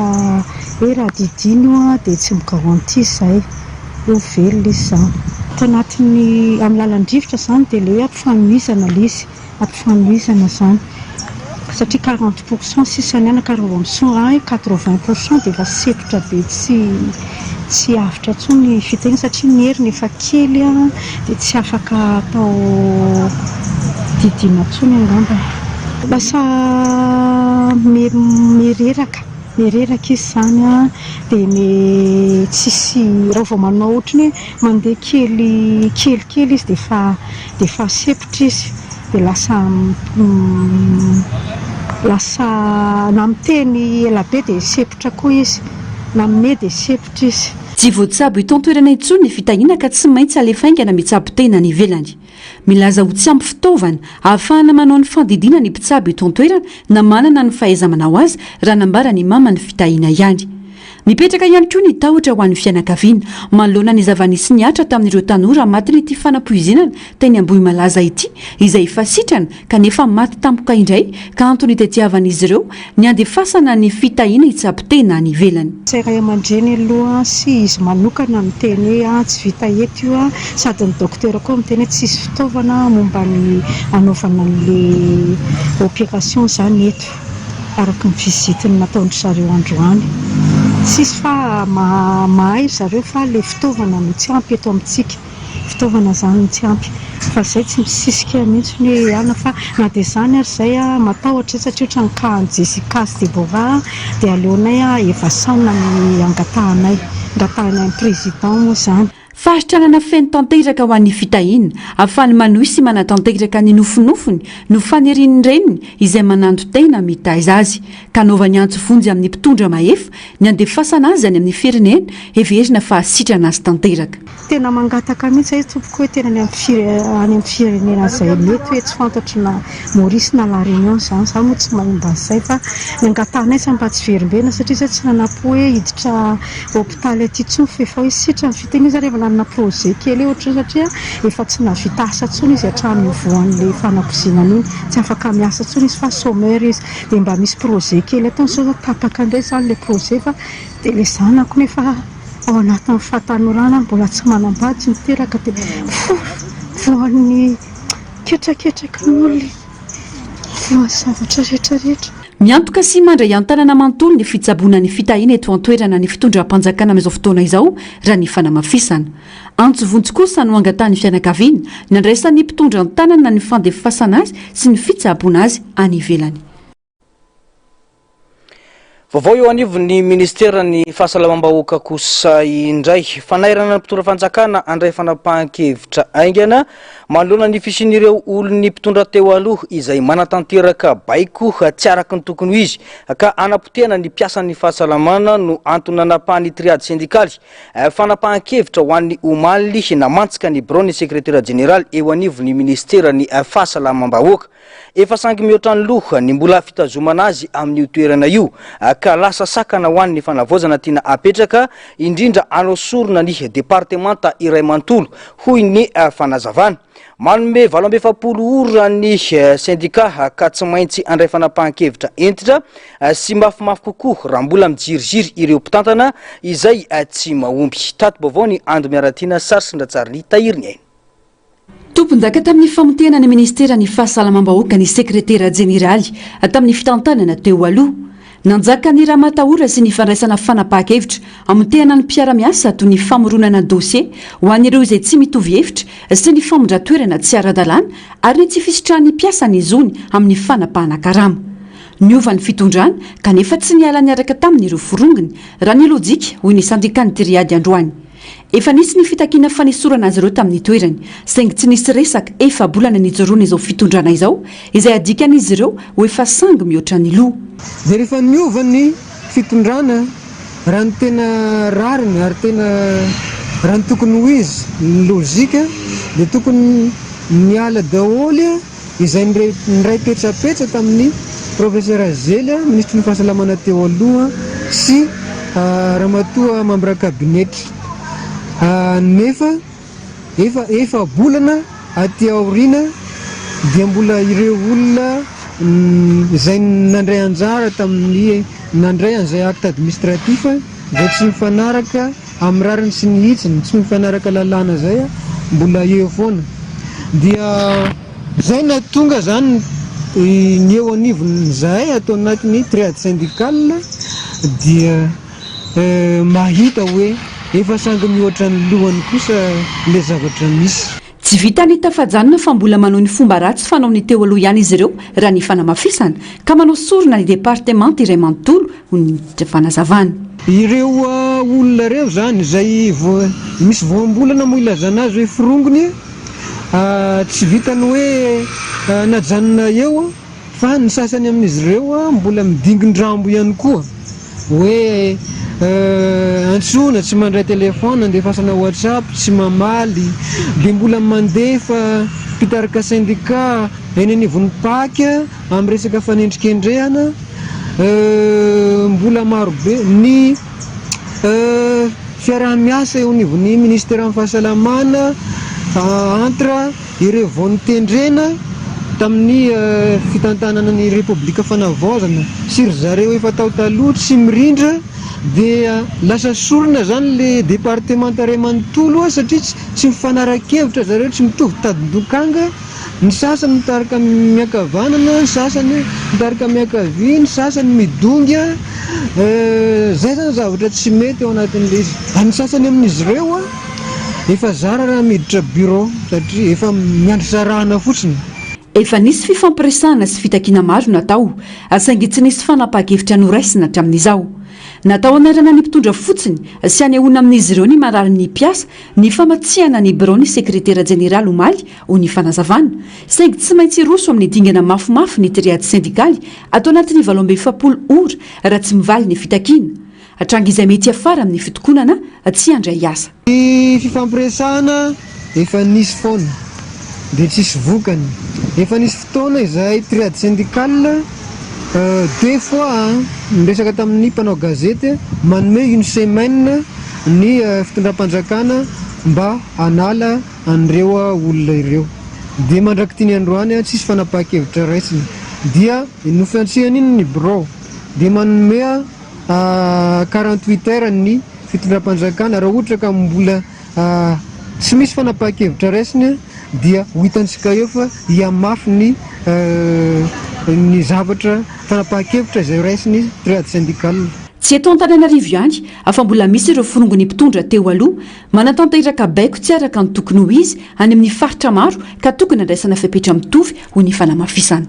hoe raha didiana io dia tsy mi-garantie izay hoe ho velona izy izany. Ato anatin'ny, amin'ny lalan-drivotra izany dia ilay hoe ampifanohizana ilay izy. Ampifanohizana izany satria 40 pour cent sisa ny anaka raha vao misonga any 80 pour cent dia efa sempotra be tsy tsy avotra intsony ny fitahiana satria ny heriny efa kely dia tsy afaka atao didiana intsony angamba. Lasa mireraka mireraka izy izany dia me tsisy raha vao manao ohatran'ny hoe mandeha kely kelikely izy dia efa dia efa sempotra izy dia lasa lasa na miteny elabe dia sempotra koa izy na mimehy dia sempotra izy. Tsy voatsabo eto an-toerana intsony ny fitahiana ka tsy maintsy alefa haingana mitsabo tena any ivelany. Milaza ho tsy ampy fitaovana ahafahana manao ny fandidiana ny mpitsabo eto an-toerana na manana ny fahaiza-manao aza raha nambaran'ny maman'ny fitahiana ihany. Mipetraka ihany koa ny tahotra ho an'ny fianakaviana manoloana ny zava-nisy nihatra tamin'ireo tanora matin'ity fanapoizinana teny Ambohimalaza ity izay efa sitrana kanefa maty tampoka indray ka antony itetiavan'izy ireo ny handefasana ny fitahiana hitsabo tena any ivelany. Tsy ray aman-dreny aloha sy izy manokana miteny hoe tsy vita eto io sady ny docteur koa miteny hoe tsisy fitaovana momba ny hanaovana an'le opération izany eto. Araka ny visite nataon-dry zareo androany. Tsisy fa mahay ry zareo fa le fitaovana no tsy ampy eto amintsika. Fitaovana zany no tsy ampy. Fa zay tsy misisika mihitsy ny hoe hiala fa na dia izany ary zay matahotra zay satria ohatran'ny cas an'i Jessica sy Deborah dia aleonay Evasan ny angatahanay. Angatahanay amin'ny président moa izany. Fahasitranana feno tanteraka ho an'i Fitahiana, ahafahany manohy sy manatanteraka ny nofinofiny no fanirian'ny reniny izay mananton-tena mitaiza azy, ka anaovany antso vonjy amin'ny mpitondra mahefa ny handefasana azy any amin'ny firenena heverina fa hasitrana azy tanteraka. Tena mangataka mihitsy zay tompoko hoe tena any amin'ny firenena izay mety hoe tsy fantatro na Maurice na La Réunion izany, za moa tsy mahay momba an'izay fa ny angatahanay zany mba tsy verimberina satria zay tsy nanampo hoe hiditra hopitaly aty intsony fa efa hoe sitrany fiteny izy ary efa nanana projet kely eo ohatr'izao satria efa tsy nahavita asa intsony izy hatramin'io voan'ilay fanapoizinana iny, tsy afaka miasa intsony izy fa chômeur izy dia mba misy projet kely ataony sao tapaka indray izany ilay projet fa dia ilay zanako nefa ao anatin'ny fahatanorana mbola tsy manambady tsy niteraka dia voan'ny ketraketraky ny olona voan'ny zavatra rehetra rehetra. Miantoka sy mandray an-tanana manontolo ny fitsaboana ny fitahiana eto an-toerana ny fitondram-panjakana amin'izao fotoana izao, raha ny fanamafisana. Antso vonjy kosa no angatahan'ny fianakaviana, ny handraisan'ny mpitondra an-tanana ny fandefasana azy sy ny fitsaboana azy any ivelany. Vaovao eo anivon'ny ministeran'ny fahasalamam-bahoaka kosa indray. Fanairana ny mpitondra fanjakana handray fanapahan-kevitra haingana manoloana ny fisian'ireo olon'ny mpitondra teo aloha izay manatanteraka baiko tsy araka ny tokony ho izy ka hanapotehana ny mpiasan'ny fahasalamana no antony nanapahan'ny triady sendikaly fanapahan-kevitra ho an'ny omaly namantsika ny biraon'ny sekretera jeneraly eo anivon'ny ministeran'ny fahasalamam-bahoaka. Efa sangy mihoatra ny loha ny mbola fitazomana azy amin'io toerana io ka lasa sakana ho an'ny fanavaozana tiana apetraka, indrindra hanao sorona ny departemanta iray manontolo, hoy ny fanazavana. Manome 48 ora ny sendika ka tsy maintsy handray fanapahan-kevitra hentitra sy mafimafy kokoa raha mbola mijiriziry ireo mpitantana izay tsy mahomby. Tati-baovao ny Ando Miaratiana, sary sy Ndratsariny Tahiriniaina. Tompondaka tamin'ny famotehana ny minisiteran'ny Fahasalamam-bahoaka ny sekretera jeneraly tamin'ny fitantanana teo aloha. Nanjaka ny ramatahora sy ny fandraisana fanapahan-kevitra hamotehana ny mpiara-miasa toy ny famoronana dosie ho an'ireo izay tsy mitovy hevitra sy ny famindran-toerana tsy ara-dalàna ary ny tsy fisitrahan'ny mpiasa ny zony amin'ny fanapahana karama. Niova ny fitondrana kanefa tsy niala niaraka taminy ireo forongony, raha ny lojika, hoy ny sendikan'ny Triady androany. Efa nisy ny fitakiana fanesorana azy ireo tamin'ny toerany, saingy tsy nisy resaka efa-bolana nijoroan'izao fitondrana izao, izay adikan'izy ireo ho efa sangy mihoatra ny loha. Dia rehefa niova ny fitondrana, raha ny tena rariny ary tena raha ny tokony ho izy, ny lojika, dia tokony niala daholo izay niray petsapetsa tamin'ny Professeur Zely, minisitry ny fahasalamana teo aloha sy ramatoa mambra kabinetra. Nefa efa efa-bolana aty aoriana dia mbola ireo olona izay nandray anjara tamin'ny nandray an'izay acte administratif izay tsy mifanaraka amin'ny rariny sy ny hitsiny, tsy mifanaraka lalàna izay mbola eo foana. Dia izay nahatonga izany ny eo anivon'izahay ato anatin'ny triade syndicale dia mahita hoe efa sangy mihoatra ny lohany kosa ilay zavatra misy. Tsy vitan'ny tafajanona fa mbola manohy ny fomba ratsy fanaon'ny teo aloha ihany izy ireo raha ny fanamafisana, ka manao sorona ny departemanta iray manontolo, hoy ny fanazavana. Ireo olona ireo izany izay misy voambolana moa ilazana azy hoe forongony, tsy vitan'ny hoe najanona eo Fa ny sasany amin'izy ireo mbola midingin-drambo ihany koa hoe antsoina tsy mandray téléphone, andefasana WhatsApp tsy mamaly, dia mbola mandefa mpitarika syndicat eny anivon'ny Pac amin'ny resaka fanendrikendrehana, mbola marobe ny fiaraha-miasa eo anivon'ny ministeran'ny fahasalamana entre Ireo vao notendrena tamin'ny fitantanana ny Repoblika Fanavaozana sy ry zareo efa tao taloha tsy mirindra dia lasa sorona zany le departemanta iray manontolo satria tsy mifanara-kevitra zareo, tsy mitovy tadin-dokanga, ny sasany mitarika miankavanana, ny sasany mitarika miankavia, ny sasany midongy, zay zany zavatra tsy mety ao anatin'le izy. Ary ny sasany amin'izy ireo. Efa zara raha miditra bureau satria efa miandry sarahana fotsiny. Efa nisy fifampiresahana sy fitakiana maro natao, saingy tsy nisy fanapahan-kevitra noraisina hatramin'izao. Natao hanairana ny mpitondra fotsiny sy hanehoana amin'izy ireo ny mararin'ny mpiasa ny famatsihana ny biraon'ny sekretera jeneraly omaly, hoy ny fanazavana. Saingy tsy maintsy hiroso amin'ny dingana mafimafy ny triady sendikaly ato anatin'ny 48 ora raha tsy mivaly ny fitakiana. Tranga izay mety hiafara amin'ny fitokonana tsy handray asa. Ny fifampiresahana efa nisy foana dia tsisy vokany. Efa nisy fotoana izahay triade syndicale deux fois niresaka tamin'ny mpanao gazety manome une semaine ny fitondram-panjakana mba hanala an'ireo olona ireo. Dia mandrak'ity ny androany tsisy fanapahan-kevitra raisina. Dia nofiantsihana iny ny birao dia manome 48 heures ny fitondram-panjakana raha ohatra ka mbola tsy misy fanapahan-kevitra raisiny dia ho hitantsika eo fa hihamafy ny ny zavatra fanapahan-kevitra izay raisin'ny triade syndicale. Tsy eto Antananarivo ihany fa mbola misy ireo forongon'ny mpitondra teo aloha manatanteraka baiko tsy araka ny tokony ho izy any amin'ny faritra maro ka tokony handraisana fepetra mitovy hoy ny fanamafisana.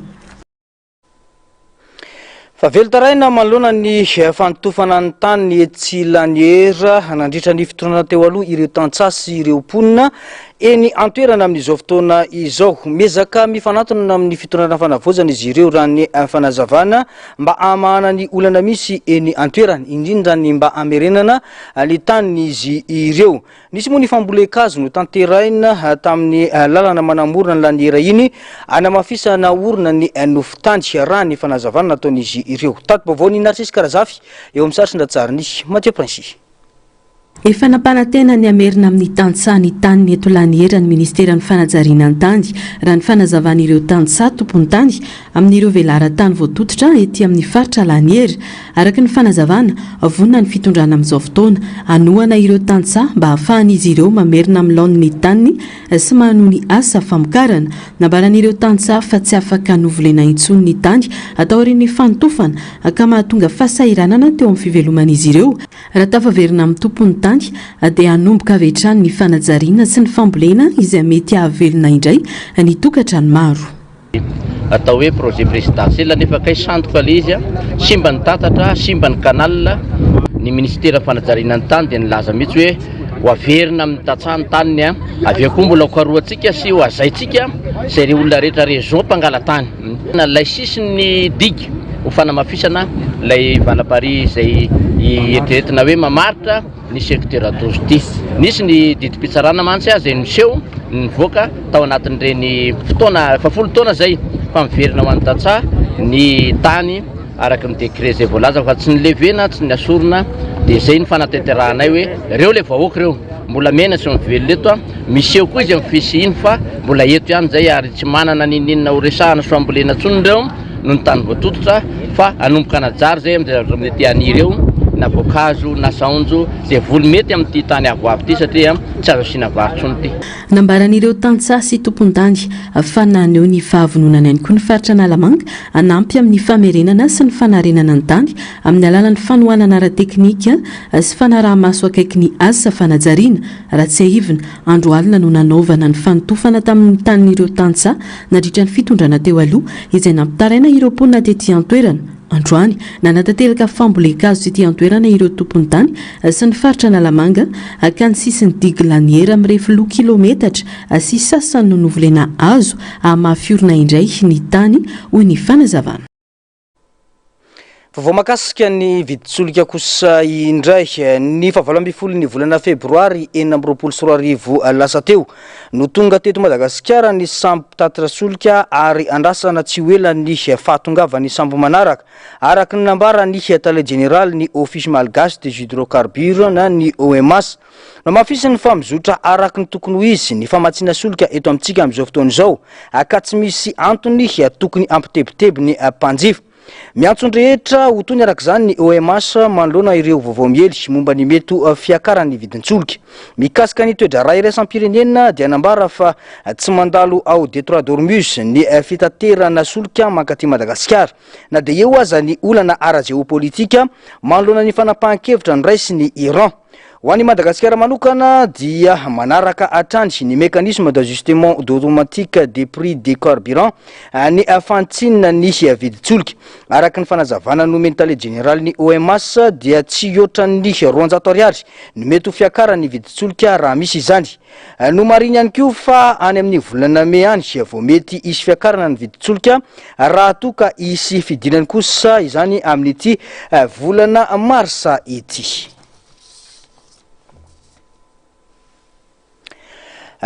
Fa velon-taraina manoloana ny fanotofana ny tany etsy Laniera nandritra ny fitondrana teo aloha ireo tantsaha sy ireo mponina eny an-toerana amin'izao fotoana izao. Miezaka mifanatona amin'ny fitondrana fanavaozana izy ireo raha ny fanazavana mba hamahana ny olana misy eny an-toerana, indrindra ny mba hamerenana ny tanin'izy ireo. Nisy moa ny fambolen-kazo notanterahina tamin'ny lalana manamorona ny Laniera iny, hanamafisana orina ny nofon-tany, raha ny fanazavana nataon'izy ireo. Tati-baovaon'i Narcisse Karazafy eo amin'ny sary sy ny ratsarin'i Mathieu Princi. Efa nampanantena ny hamerina amin'ny tantsaha ny taniny eto Laniera ny ministeran'ny fanajariana ny tany, raha ny fanazavan'ireo tantsaha tompon-tany amin'ireo velaran-tany voatototra ety amin'ny faritra Laniera. Araka ny fanazavana, vonona ny fitondrana amin'izao fotoana hanohana ireo tantsaha mba hahafahan'izy ireo mamerina amin'ny laoniny ny taniny sy manohy ny asa famokarana. Nambaran'ireo tantsaha fa tsy afaka novolena intsony ny tany taorian'ny fanotofana ka mahatonga fahasahiranana teo amin'ny fiveloman'izy ireo. Raha tafaverina amin'ny tompon'ny tany dia hanomboka avy hatrany ny fanajariana sy ny fambolena izay mety hahavelona indray ny tokantrano maro. Atao hoe projet présidentiel nefa kay sandoka le izy a, simba ny tatatra, simba ny canal, ny ministera fanajariana ny tany dia nilaza mihitsy hoe ho averina amin'ny tantsaha ny taniny a, avy eo koa mbola ho karohantsika sy ho hazaintsika izay re olona rehetra réseau mpangala-tany, ilay sisin'ny digue ho fanamafisana ilay valaparihy izay eritreretina hoe mamaritra. ny secteur 12 ity. Nisy ny didim-pitsarana mantsy izay niseho nivoaka tao anatin'ireny fotoana efa folo taona izay fa miverina ho an'ny tantsaha. ny tany araka ny décret izay voalaza fa tsy ny levena tsy ny asorina dia izay ny fanatanterahanay hoe ireo ilay vahoaka ireo mbola miaina sy mivelona eto a, miseho koa izy amin'ny fisiany fa mbola eto ihany izay ary tsy manana n'inon'inona ho resahana sy fambolena intsony ireo noho ny tany voatototra fa hanomboka hanajary izay amin'izay zavatra mety haniry eo na voankazo na saonjo izay voly mety amin'ity tany avoavo ity satria tsy azo asiana vary intsony ity. Nambaran'ireo tantsaha sy tompon-tany fa naneho ny fahavononany ihany koa ny faritra Analamanga hanampy amin'ny famerenana sy ny fanarenana ny tany amin'ny alalan'ny fanohanana ara-teknika sy fanaraha-maso akaiky ny asa fanajariana. Raha tsiahivina, andro alina no nanaovana ny fanotofana tamin'ny tanin'ireo tantsaha nandritra ny fitondrana teo aloha izay nampitaraina ireo mponina tety an-toerana. Androany, nanatanteraka fambolen-kazo tety an-toerana ireo tompontany sy ny faritra Analamanga ka ny sisin'ny digue Laniera mirefy loa kilometatra sy sasany no novolena hazo hahamafy orina indray ny tany, hoy ny fanazavana. Vaovao mahakasika ny vidin-tsolika kosa indray. Ny fahavalo ambin'ny folon'ny volana febroary 2026 lasa teo no tonga teto Madagasikara ny sambo mpitatitra solika ary andrasana tsy ho ela ny fahatongavan'ny sambo manaraka, araka ny nambaran'ny tale jeneralin'ny Office Malgache des Hydrocarbures na ny OMH. Nohamafisiny fa mizotra araka ny tokony ho izy ny famatsiana solika eto amintsika amin'izao fotoana izao ka tsy misy antony tokony hampitebiteby ny mpanjifa. Miantso ny rehetra ho tony araka izany ny OMH manoloana ireo vaovao miely momba ny mety ho fiakaran'ny vidin-tsolika. Mikasika ny toe-draharaha iraisam-pirenena dia nambara fa tsy mandalo ao Détroit d'Ormuz ny fitaterana solika mankaty Madagasikara na dia eo aza ny olana ara-jeopolitika manoloana ny fanapahan-kevitra noraisin'i Iran. Ho an'i Madagasikara manokana dia manaraka hatrany ny mécanisme d'ajustement automatique des prix des carburants ny fantsinina ny vidin-tsolika. Araka ny fanazavana nomen'ny tale jeneralin'ny OMH dia tsy hihoatran'ny 200 ariary ny mety ho fiakaran'ny vidin-tsolika raha misy izany. Nomarihiny ihany koa fa any amin'ny volana mey any vao mety hisy fiakarana ny vidin-tsolika raha toa ka hisy fidinany kosa izany amin'ity volana marsa ity.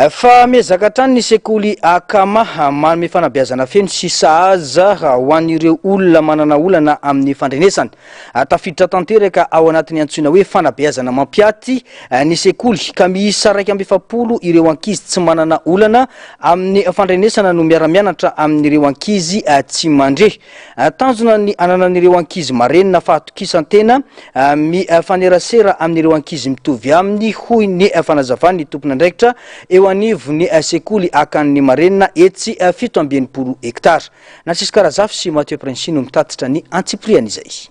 Fa miezaka hatrany ny sekoly Akama manome fanabeazana feno sy sahaza ho an'ireo olona manana olana amin'ny fandrenesana. Tafiditra tanteraka ao anatin'ny antsoina hoe fanabeazana mampiaty ny sekoly ka miisa 41 ireo ankizy tsy manana olana amin'ny fandrenesana no miara-mianatra amin'ireo ankizy tsy mandre. Tanjona ny hananan'ireo ankizy marenina fahatokisan-tena mifanerasera amin'ireo ankizy mitovy aminy, hoy ny fanazavan'ny tompon'andraikitra eo anivon'ny sekoly Akanin'ny Marenina etsy 67 hektara. Narciska Razafy sy Mathieu Princi no mitatitra ny antsipirian'izay.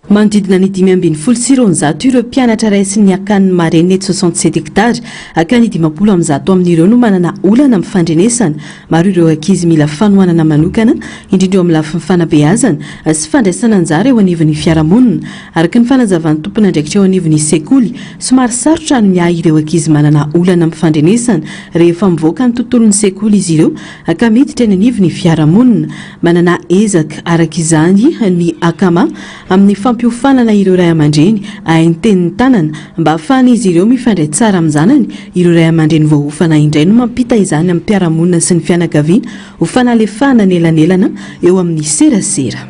Manodidina ny 215 ireo mpianatra raisin'ny Akanin'ny Marenina etsy 67 hektara, ka ny 150 amin'ireo no manana olana amin'ny fandrenesana. Maro ireo ankizy mila fanohanana manokana, indrindra eo amin'ny lafiny fanabeazana sy fandraisana anjara eo anivon'ny fiarahamonina. Araka ny fanazavan'ny tompon'andraikitra eo anivon'ny sekoly, somary sarotra ny miahy ireo ankizy manana olana amin'ny fandrenesana rehefa mivoaka ny tontolon'ny sekoly izy ireo ka miditra eny anivon'ny fiarahamonina. Manana ezaka, araka izany, ny Akama amin'ny fampiofanana ireo ray aman-dreny hahay ny tenin'ny tanana mba hahafahan'izy ireo mifandray tsara amin-janany. Ireo ray aman-dreny voaofana indray no mampita izany amin'ny mpiara-monina sy ny fianakaviana ho fanalefahana ny elanelana eo amin'ny serasera.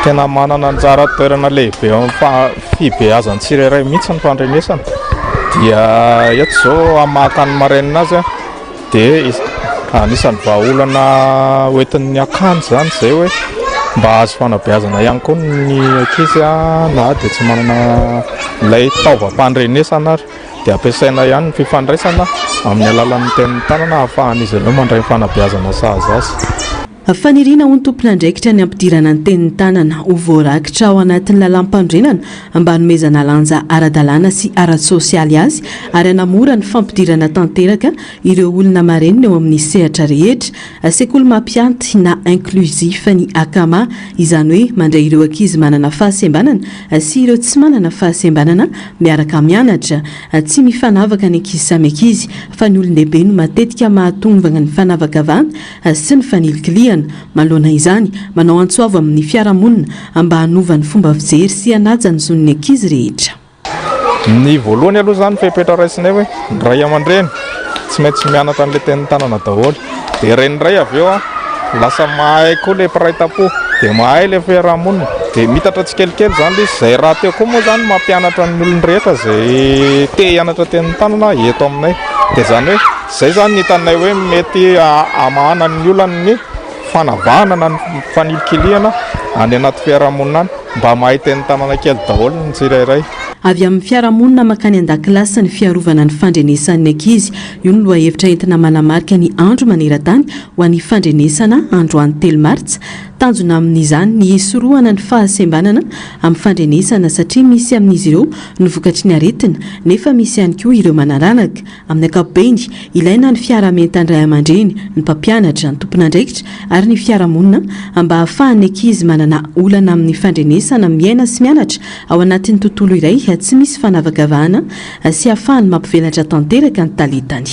Tena manana anjara toerana lehibe eo amin'ny fibeazan'ny tsirairay mihitsy ny fandrenesana. Dia eto izao amin'ny maha tany marenina azy dia anisan'ny vahaolana hoentin'ny akany izany izay hoe mba hahazo fanabeazana ihany koa ny ankizy na dia tsy manana ilay taovam-pandrenesana ary dia ampiasaina ihany ny fifandraisana amin'ny alalan'ny tenin'ny tanana ahafahan'izy ireo mandray ny fanabeazana sahaza azy. Faniriana ho ny tompon'andraikitra ny hampidirana ny tenin'ny tanana ho voarakitra ao anatin'ny lalàmpanorenana mba hanomezana lanja ara-dalàna sy ara-tsosialy azy ary hanamora ny fampidirana tanteraka ireo olona marenina eo amin'ny sehatra rehetra. Sekoly mampianty na inclusif ny Akama, izany hoe mandray ireo ankizy manana fahasembanana sy ireo tsy manana fahasembanana miaraka mianatra. Tsy mifanavaka ny ankizy samy ankizy fa ny olon-dehibe no matetika mahatonga ny fanavakavahana sy ny fanilikilihana. Manoloana izany, manao antso avo amin'ny fiarahamonina mba hanova ny fomba fijery sy hanaja ny zon'ny ankizy rehetra. Ny voalohany aloha izany fepetra raisinay hoe ny ray aman-dreny tsy maintsy mianatra an'ilay tenin'ny tanana daholo. Dia ireny indray avy eo lasa mahay koa ilay mpiray tampo. Dia mahay ilay fiarahamonina. Dia miitatra tsikelikely izany ilay izy. Izay rahateo koa moa izany mampianatra ny olona rehetra izay te hianatra tenin'ny tanana eto aminay. Dia izany hoe izay izany ny hitanay hoe mety hamahana ny olan'ny fanavahana na ny fanilikilihana any anaty fiarahamonina any. Mba mahay tenin'ny tanana kely daholo ny tsirairay. Avy amin'ny fiarahamonina mankany an-dakilasy ny fiarovana ny fandrenesan'ny ankizy. Io no lohahevitra entina manamarika ny Andro maneran-tany ho an'ny fandrenesana androany telo martsa. Tanjona amin'izany ny hisorohana ny fahasembanana amin'ny fandrenesana satria misy amin'izy ireo no vokatry ny aretina nefa misy ihany koa ireo manaranaka. Amin'ny ankapobeny, ilaina ny fiaraha-mientan'ny ray aman-dreny, ny mpampianatra, ny tompon'andraikitra ary ny fiarahamonina mba hahafahan'ny ankizy manana olana amin'ny fandrenesana miaina sy mianatra ao anatin'ny tontolo iray tsy misy fanavakavahana sy hahafahany mampivelatra tanteraka ny talentany.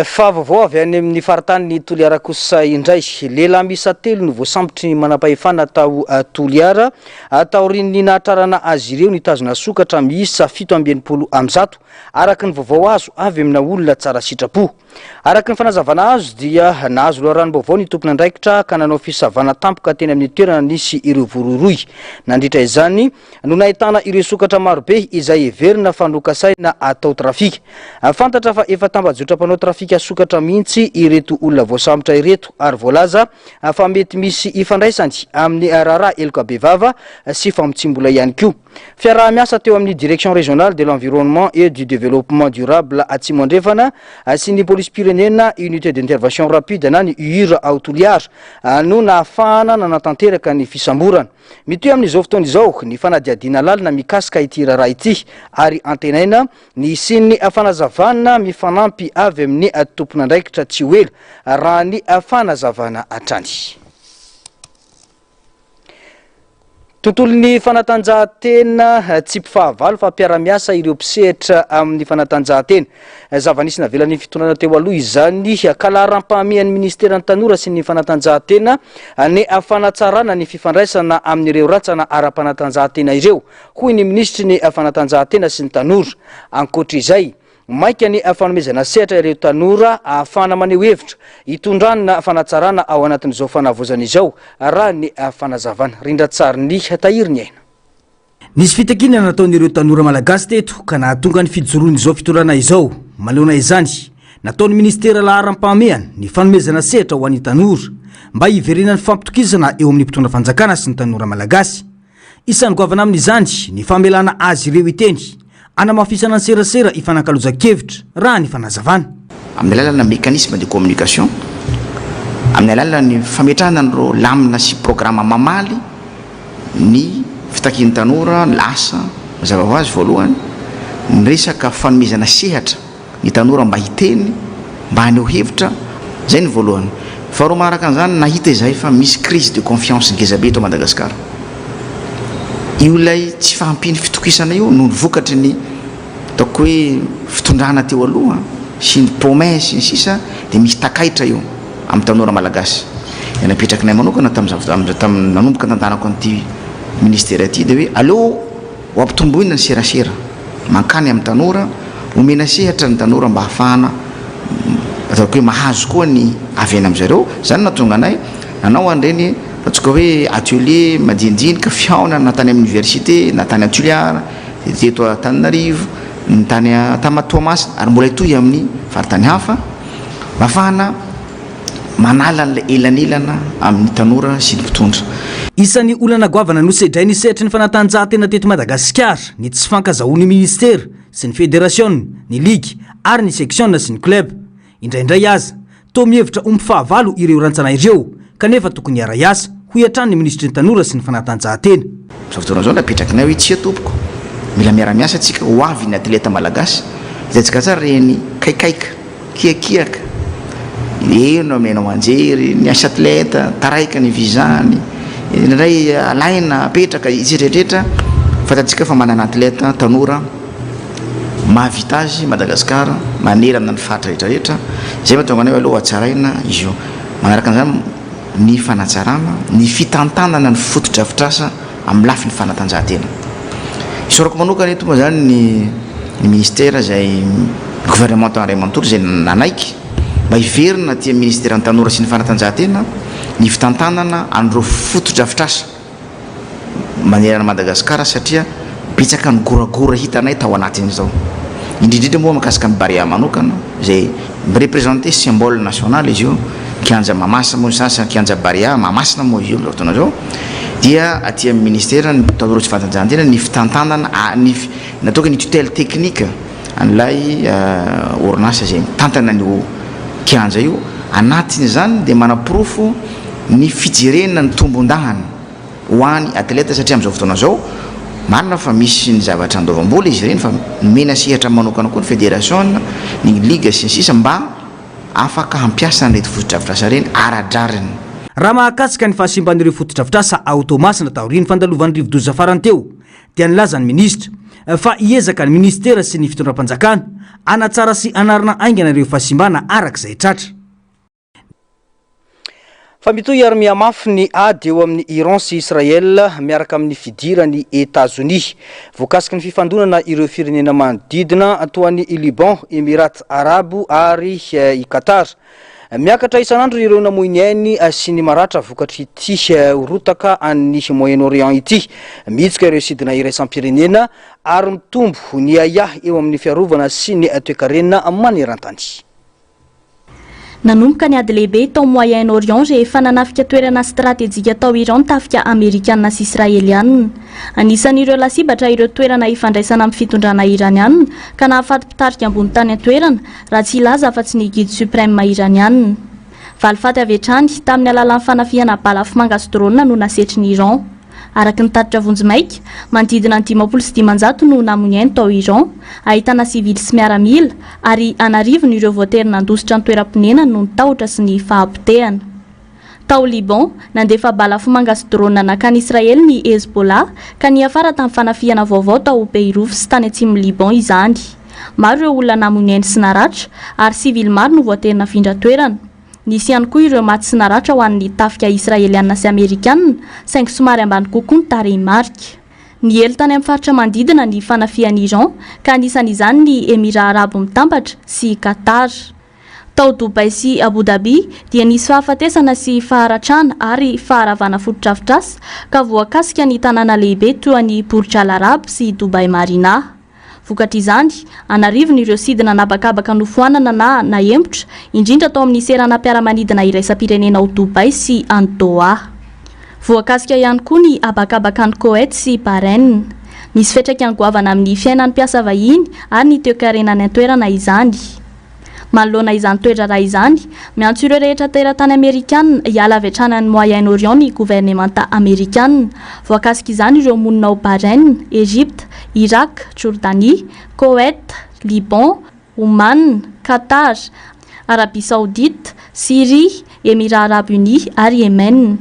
Fa vaovao avy any amin'ny faritanin'i Toliara kosa indray. Lehilahy miisa telo no voasambotry ny manampahefana tao Toliara taorian'ny nahatrarana azy ireo nitazona sokatra miisa 167, araka ny vaovao azo avy amina olona tsara sitrapo. Araka ny fanazavana azo dia nahazo loharanom-baovao ny tompon'andraikitra ka nanao fisavana tampoka teny amin'ny toerana nisy ireo voarohirohy. Nandritra izany no nahitana ireo sokatra marobe izay heverina fa nokasaina atao trafika. Fantatra fa efa tambajotra mpanao trafika sokatra mihitsy ireto olona voasambotra ireto ary voalaza fa mety misy ifandraisany amin'ny raharaha heloka bevava sy famotsiam-bola ihany koa. Fiaraha-miasa teo amin'ny Direction Régionale de l'Environnement et du Développement Durable Atsimo Andrefana sy ny Polisim-pirenena Unité d'Intervention Rapide na ny UIR ao Toliara no nahafahana nanatanteraka ny fisamborana. Mitohy amin'izao fotoana izao ny fanadihadiana lalina mikasika ity raharaha ity ary antenaina ny hisian'ny fanazavana mifanampy avy amin'ny tompon'andraikitra tsy ho ela, raha ny fanazavana hatrany. Tontolon'ny fanatanjahantena, tsy mpifahavalo fa mpiara-miasa ireo mpisehatra amin'ny fanatanjahantena. Zava-nisy navelan'ny fitondrana teo aloha izany ka laharam-pahamehan'ny minisiteran'ny tanora sy ny fanatanjahantena ny fanatsarana ny fifandraisana amin'ireo rantsana ara-panatanjahantena ireo, hoy ny minisitry ny fanatanjahantena sy ny tanora. Ankoatra izay, maika ny fanomezana sehatra ireo tanora ahafahana maneho hevitra hitondrana fanatsarana ao anatin'izao fanavaozana izao, raha ny fanazavana. Rindran-tsarin'ny Tahiry ny aina. Nisy fitakiana nataon'ireo tanora malagasy teto ka nahatonga ny fijoroan'izao fitondrana izao. Manoloana izany, nataon'ny minisitera laharam-pahamehana ny fanomezana sehatra ho an'ny tanora mba hiverenan'ny fampitokisana eo amin'ny mpitondra fanjakana sy ny tanora malagasy. Isan'ny goavana amin'izany ny famelana azy ireo hiteny, hanamafisana ny serasera ifanakalozan-kevitra, raha ny fanazavana. Amin'ny alalanà mécanisme de communication, amin'ny alalan'ny fametrahana an'ireo lamina sy programa mamaly, Ny fitakian'ny tanora lasa, mazava ho azy voalohany, ny resaka fanomezana sehatra ny tanora mba hiteny, mba haneho hevitra, izay ny voalohany. Faharoa manaraka an'izany, nahita izahay fa misy crise de confiance ngezabe eto Madagasikara. Io ilay tsy fahampian'ny fitokisana io noho ny vokatry ny ataoko hoe fitondrana teo aloha sy ny promesse sy ny sisa dia misy takaitra io. amin'ny tanora malagasy. Ny napetrakinay manokana tamin'ny tamin'ny nanomboka nandanako an'ity ministera ity dia hoe aleo ho ampitomboina ny serasera mankany amin'ny tanora, omena sehatra ny tanora mba hahafahana ataoko hoe mahazo koa ny avy any amin-dry zareo. Izany no nahatonga anay nanao an'ireny ataontsika hoe atelier madinidinika, fihaonana na tany amin'ny université na tany Toliara, teto Antananarivo, ny tany Toamasina ary mbola hitohy amin'ny faritany hafa. Ahafahana manala an'ilay elanelana amin'ny tanora sy ny mpitondra. Isan'ny olana goavana nosedrain'ny sehatry ny fanatanjahantena teto Madagasikara ny tsy fankazahoan'ny minisitera sy ny federasiona, ny ligy ary ny seksiona sy ny club. Indraindray aza, toa mihevitra ho mpifahavalo ireo rantsana ireo kanefa tokony hiara-hiasa, hoy hatrany ny minisitry ny tanora sy ny fanatanjahantena. Izao fotoana izao napetrakinay hoe tsia tompoko, mila miara-miasa tsika, ho avy ny atleta malagasy, hitantsika tsara ireny kaikaika. Kiakiaka, heno amin'ny haino aman-jery, ny asa atleta, taraiky ny visa-ny, indraindray alaina, apetraka, etsetra etsetra, fantatsika fa manana atleta tanora mahavita azy Madagasikara manerana ny faritra rehetra rehetra, izay mahatonga anay hoe aleo hatsaraina izy io. Manaraka an'izany ny fanatsarana ny fitantanana ny fotodrafitrasa amin'ny lafiny fanatanjahantena. Isaorako manokana eto moa izany ny ny ministera izay ny gouvernemanta iray manontolo izay nanaiky mba hiverina aty amin'ny Ministeran'ny Tanora sy ny Fanatanjahantena ny fitantanana an'ireo fotodrafitrasa manerana an'i Madagasikara satria betsaka ny goragora hitanay tao anatin'izao. Indrindrindra moa mahakasika ny Barea manokana izay mi-representer symbole national izy io, kianja Mahamasina moa ny sasany, kianja Barea Mahamasina moa izy io amin'izao fotoana izao, dia aty amin'ny Ministeran'ny Tanora sy Fanatanjahantena ny fitantanana ny nataoko ny tutelle technique an'ilay orinasa izay mitantana an'io kianja io, anatin'izany dia manaporofo ny fijerena ny tombondahany ho an'ny atleta satria amin'izao fotoana izao marina fa misy ny zavatra andoavam-bola izy ireny fa nomena sehatra manokana koa ny federasiona, ny ligue sy ny sisa mba afaka hampiasa an'ireto fotodrafitrasa ireny ara-drariny. Raha mahakasika ny fahasimban'ireo fotodrafitrasa ao Toamasina taorian'ny fandalovan'ny rivodoza farany teo dia nilaza ny minisitra fa hiezaka ny minisitera sy ny fitondram-panjakana hanatsara sy hanarina haingana ireo fahasimbana araka izay tratra. Fa mitohy ary mihamafy ny ady eo amin'i Iran sy Israel miaraka amin'ny fidiran'i Etazonia. Voakasiky ny fifandonana ireo firenena manodidina toa an'i Liban, Emirats Arabo ary i Qatar. Miakatra isan'andro ireo namoy ny ainy sy ny maratra vokatr'ity rotaka any Moyen-Orient ity. Mihitsoka ireo sidina iraisam-pirenena ary mitombo ny ahiahy eo amin'ny fiarovana sy ny toekarena maneran-tany. Nanomboka ny ady lehibe tao Moyen-Orient rehefa nanafika toerana stratejika tao Iran ny tafika amerikana sy israeliana. Anisan'ireo lasibatra ireo toerana ifandraisana amin'ny fitondrana iraniana ka nahafaty mpitarika ambony tany an-toerana raha tsy hilaza afa-tsy ny Guide Suprême Iraniana. Valifaty avy hatrany, tamin'ny alalan'ny fanafihana bala afomanga sy drone no nasetrin'i Iran. Araka ny tatitra vonjimaika, manodidina ny 550 no namoy ny ainy tao Iran, ahitana sivily sy miaramila, ary an'arivony ireo voatery nandositra ny toeram-ponenany noho ny tahotra sy ny fahapotehana. Tao Liban, nandefa bala afomanga sy drone nankany Israely ny Hezbollah, ka niafara tamin'ny fanafihana vaovao tao Beyrouth sy tany atsimon'i Liban izany. Maro ireo olona namoy ny ainy sy naratra, ary sivily maro no voatery nafindra toerana. Nisy ihany koa ireo maty sy naratra ho an'ny tafika Israeliana sy Amerikana, saingy somary ambany kokoa ny tarehimarika. Niely tany amin'ny faritra manodidina ny fanafihan'i Iran, ka anisan'izany ny Emirà Arabo Mitambatra sy Qatar. Tao Dubai sy Abu Dhabi dia nisy fahafatesana sy faharatrana ary faharavana fotodrafitrasa ka voakasika ny tanàna lehibe toa an'i Burj Al Arab sy Dubai Marina. Vokatr'izany, an'arivony ireo sidina an'habakabaka nofoanana na nahembotra, indrindra tao amin'ny seranam-piaramanidina iraisam-pirenena ao Dubai sy any Doha. Voakasika ihany koa ny habakabaka any Koety sy Bahrain. Misy fiantraikany goavana amin'ny fiainan'ny mpiasa vahiny ary ny toekarena any an-toerana izany. Manoloana izany toe-draharaha izany, miantso ireo rehetra teratany amerikana hiala avy hatrany any Moyen-Orient ny governemanta amerikana. Voakasik'izany ireo monina ao Bahrain, Egypta, Iraq, Jordania, Koety, Liban, Oman, Qatar, Arabia Saodita, Syria, Emirats Arabes Unis ary Yemen.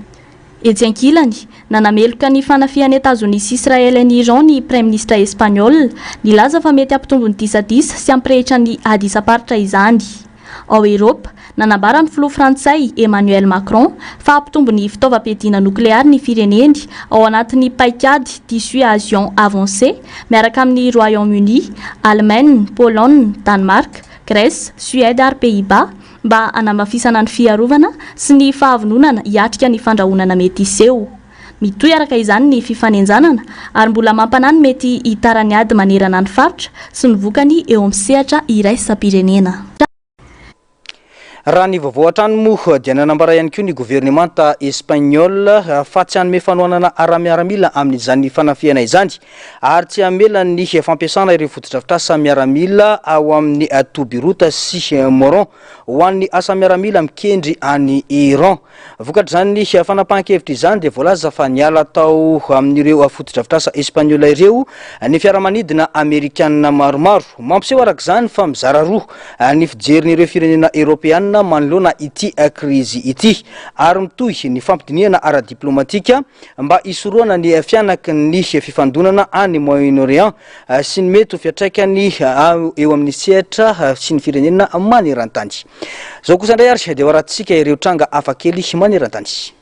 Etsy ankilany, nanameloka ny fanafihan'i Etazonia sy Israely an'i Iran ny Praiminisitra Espaniola, nilaza fa mety hampitombo ny disadisa sy hampirehitra ny ady isam-paritra izany. Ao Eropa, nanambara ny filoha frantsay, Emmanuel Macron, fa hampitombo ny fitaovam-piadiana nokleary ny fireneny ao anatin'ny paikady dissuasion avancée miaraka amin'i Royaume-Uni, Alemaina, Polonina, Danemark, Grèce, Suède ary Pays-Bas, mba hanamafisana ny fiarovana sy ny fahavononana hiatrika ny fandrahonana mety hiseho. Mitohy araka izany ny fifanenjanana ary mbola mampanahy ny mety hitaran'ny ady manerana ny faritra sy ny vokany eo amin'ny sehatra iraisam-pirenena. Raha ny vaovao hatrany moa dia nanambara ihany koa ny governemanta Espagnol fa tsy hanome fanohanana ara-miaramila amin'izany fanafihana izany ary tsy hamela ny fampiasana ireo fotodrafitrasa miaramila ao amin'ny toby Rota sy Moron ho an'ny asa miaramila mikendry an'i Iran. Vokatr'izany fanapahan-kevitra izany dia voalaza fa niala tao amin'ireo fotodrafitrasa espaniola ireo ny fiaramanidina amerikanina maromaro. Mampiseho araka izany fa mizara roa ny fijerin'ireo firenena eoropeanina manoloana ity krizy ity ary mitohy ny fampidinihana ara-diplomatika mba hisorohana ny fihanaky ny fifandonana any Moyen-Orient sy ny mety ho fiantraikany eo amin'ny sehatra sy ny firenena maneran-tany. Izao kosa indray ary dia ho arahantsika ireo tranga hafakely maneran-tany.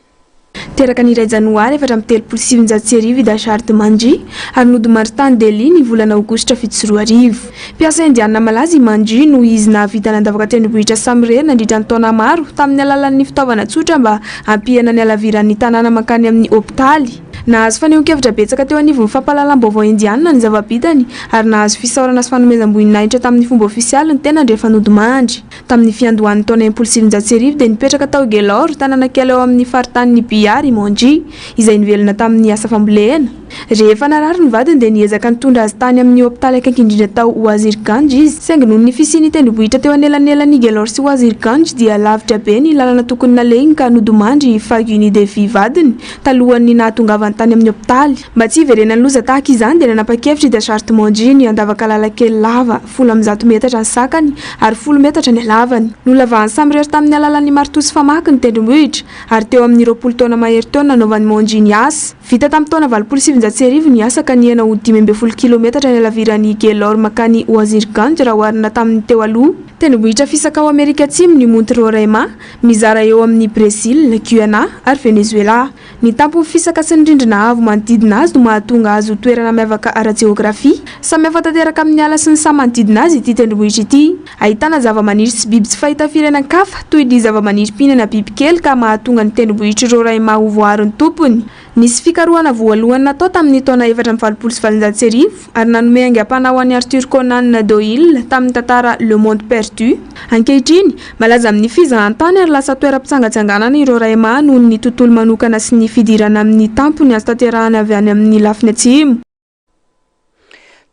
Teraka ny iray janoary 1934 i Dasharath Manjhi ary nodimandry tany Delhi ny volana aogositra 2007. Mpiasa indianina malaza i Manjhi noho izy nahavita nandavaka tendrombohitra samirery nandritra ny taona maro tamin'ny alalan'ny fitaovana tsotra mba hampihena ny halaviran'ny tanàna mankany amin'ny hopitaly. Nahazo fanehoan-kevitra betsaka teo anivon'ny fampahalalam-baovao indianina ny zava-bitany ary nahazo fisaorana sy fanomezam-boninahitra tamin'ny fomba ofisialy ny tenany rehefa nodimandry. Tamin'ny fiandohan'ny taona 1960 dia nipetraka tao Gehlaur, tanàna kely ao amin'ny faritanin'i Bihar i Manjhi, izay nivelona tamin'ny asa fambolena. Rehefa narary ny vadiny dia niezaka nitondra azy tany amin'ny hopitaly akaiky indrindra tao Wazirganj izy, saingy noho ny fisian'ny tendrombohitra teo anelanelan'i Gehlaur sy Wazirganj dia lavitra be ny lalana tokony nalehiny ka nodimandry i Faguni Devi vadiny talohan'ny nahatongavany tany amin'ny hopitaly. Mba tsy hiverenan'ny loza tahaka izany dia nanapa-kevitra i Dasharath Manjhi ny handavaka lalan-kely lava, 110 metatra ny sakany ary folo metatra ny halavany. Nolavahany samirery tamin'ny alalan'ny maritoa sy famaky ny tendrombohitra ary teo amin'ny 20 taona mahery teo no nanaovan'i Manjhi ny asa. Vita tamin'ny taona 1980 ny asa ka nihena ho 15 kilometatra ny halaviran'i Gehlaur mankany Wazirganj raha oharina tamin'ny teo aloha. Tendrombohitra fisaka ao Amerika Atsimo ny Monte Roraima, mizara eo amin'i Brezila, Guyana ary Venezuela. Ny tampon'ny fisaka sy ny rindrina avo manodidina azy no mahatonga azy ho toerana miavaka ara-jeografia. Samy hafa tanteraka amin'ny ala sy ny saha manodidina azy ity tendrombohitra ity. Ahitana zavamaniry sy biby tsy fahita firenan-kafa, toy ny zavamaniry mpihinana bibikely ka mahatonga ny tendrombohitr'i Roraima ho voaaron'ny tompony. Nisy fikarohana voalohany natao tamin'ny taona 1884, ary nanome aingam-panahy ho an'i Arthur Conan Doyle tamin'ny tantara Le Monde Perdu. Ankehitriny, malaza amin'ny fizahantany ary lasa toeram-pitsangatsanganana i Roraima noho ny tontolo manokana sy ny fidirana amin'ny tampony azo tanterahana avy any amin'ny lafiny atsimo.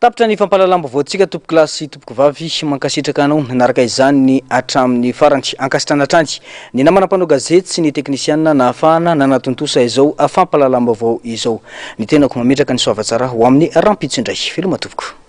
Tapitra ny fampahalalam-baovaontsika tompokolahy sy tompokovavy, mankasitraka anao nanaraka izany hatramin'ny farany. Ankasitrahana hatrany ny namana mpanao gazety sy ny teknisiana nahafahana nanatontosa izao fampahalalam-baovao izao. Ny tenako mametraka ny soavatsara ho amin'ny rahampitso indray. Veloma tompoko.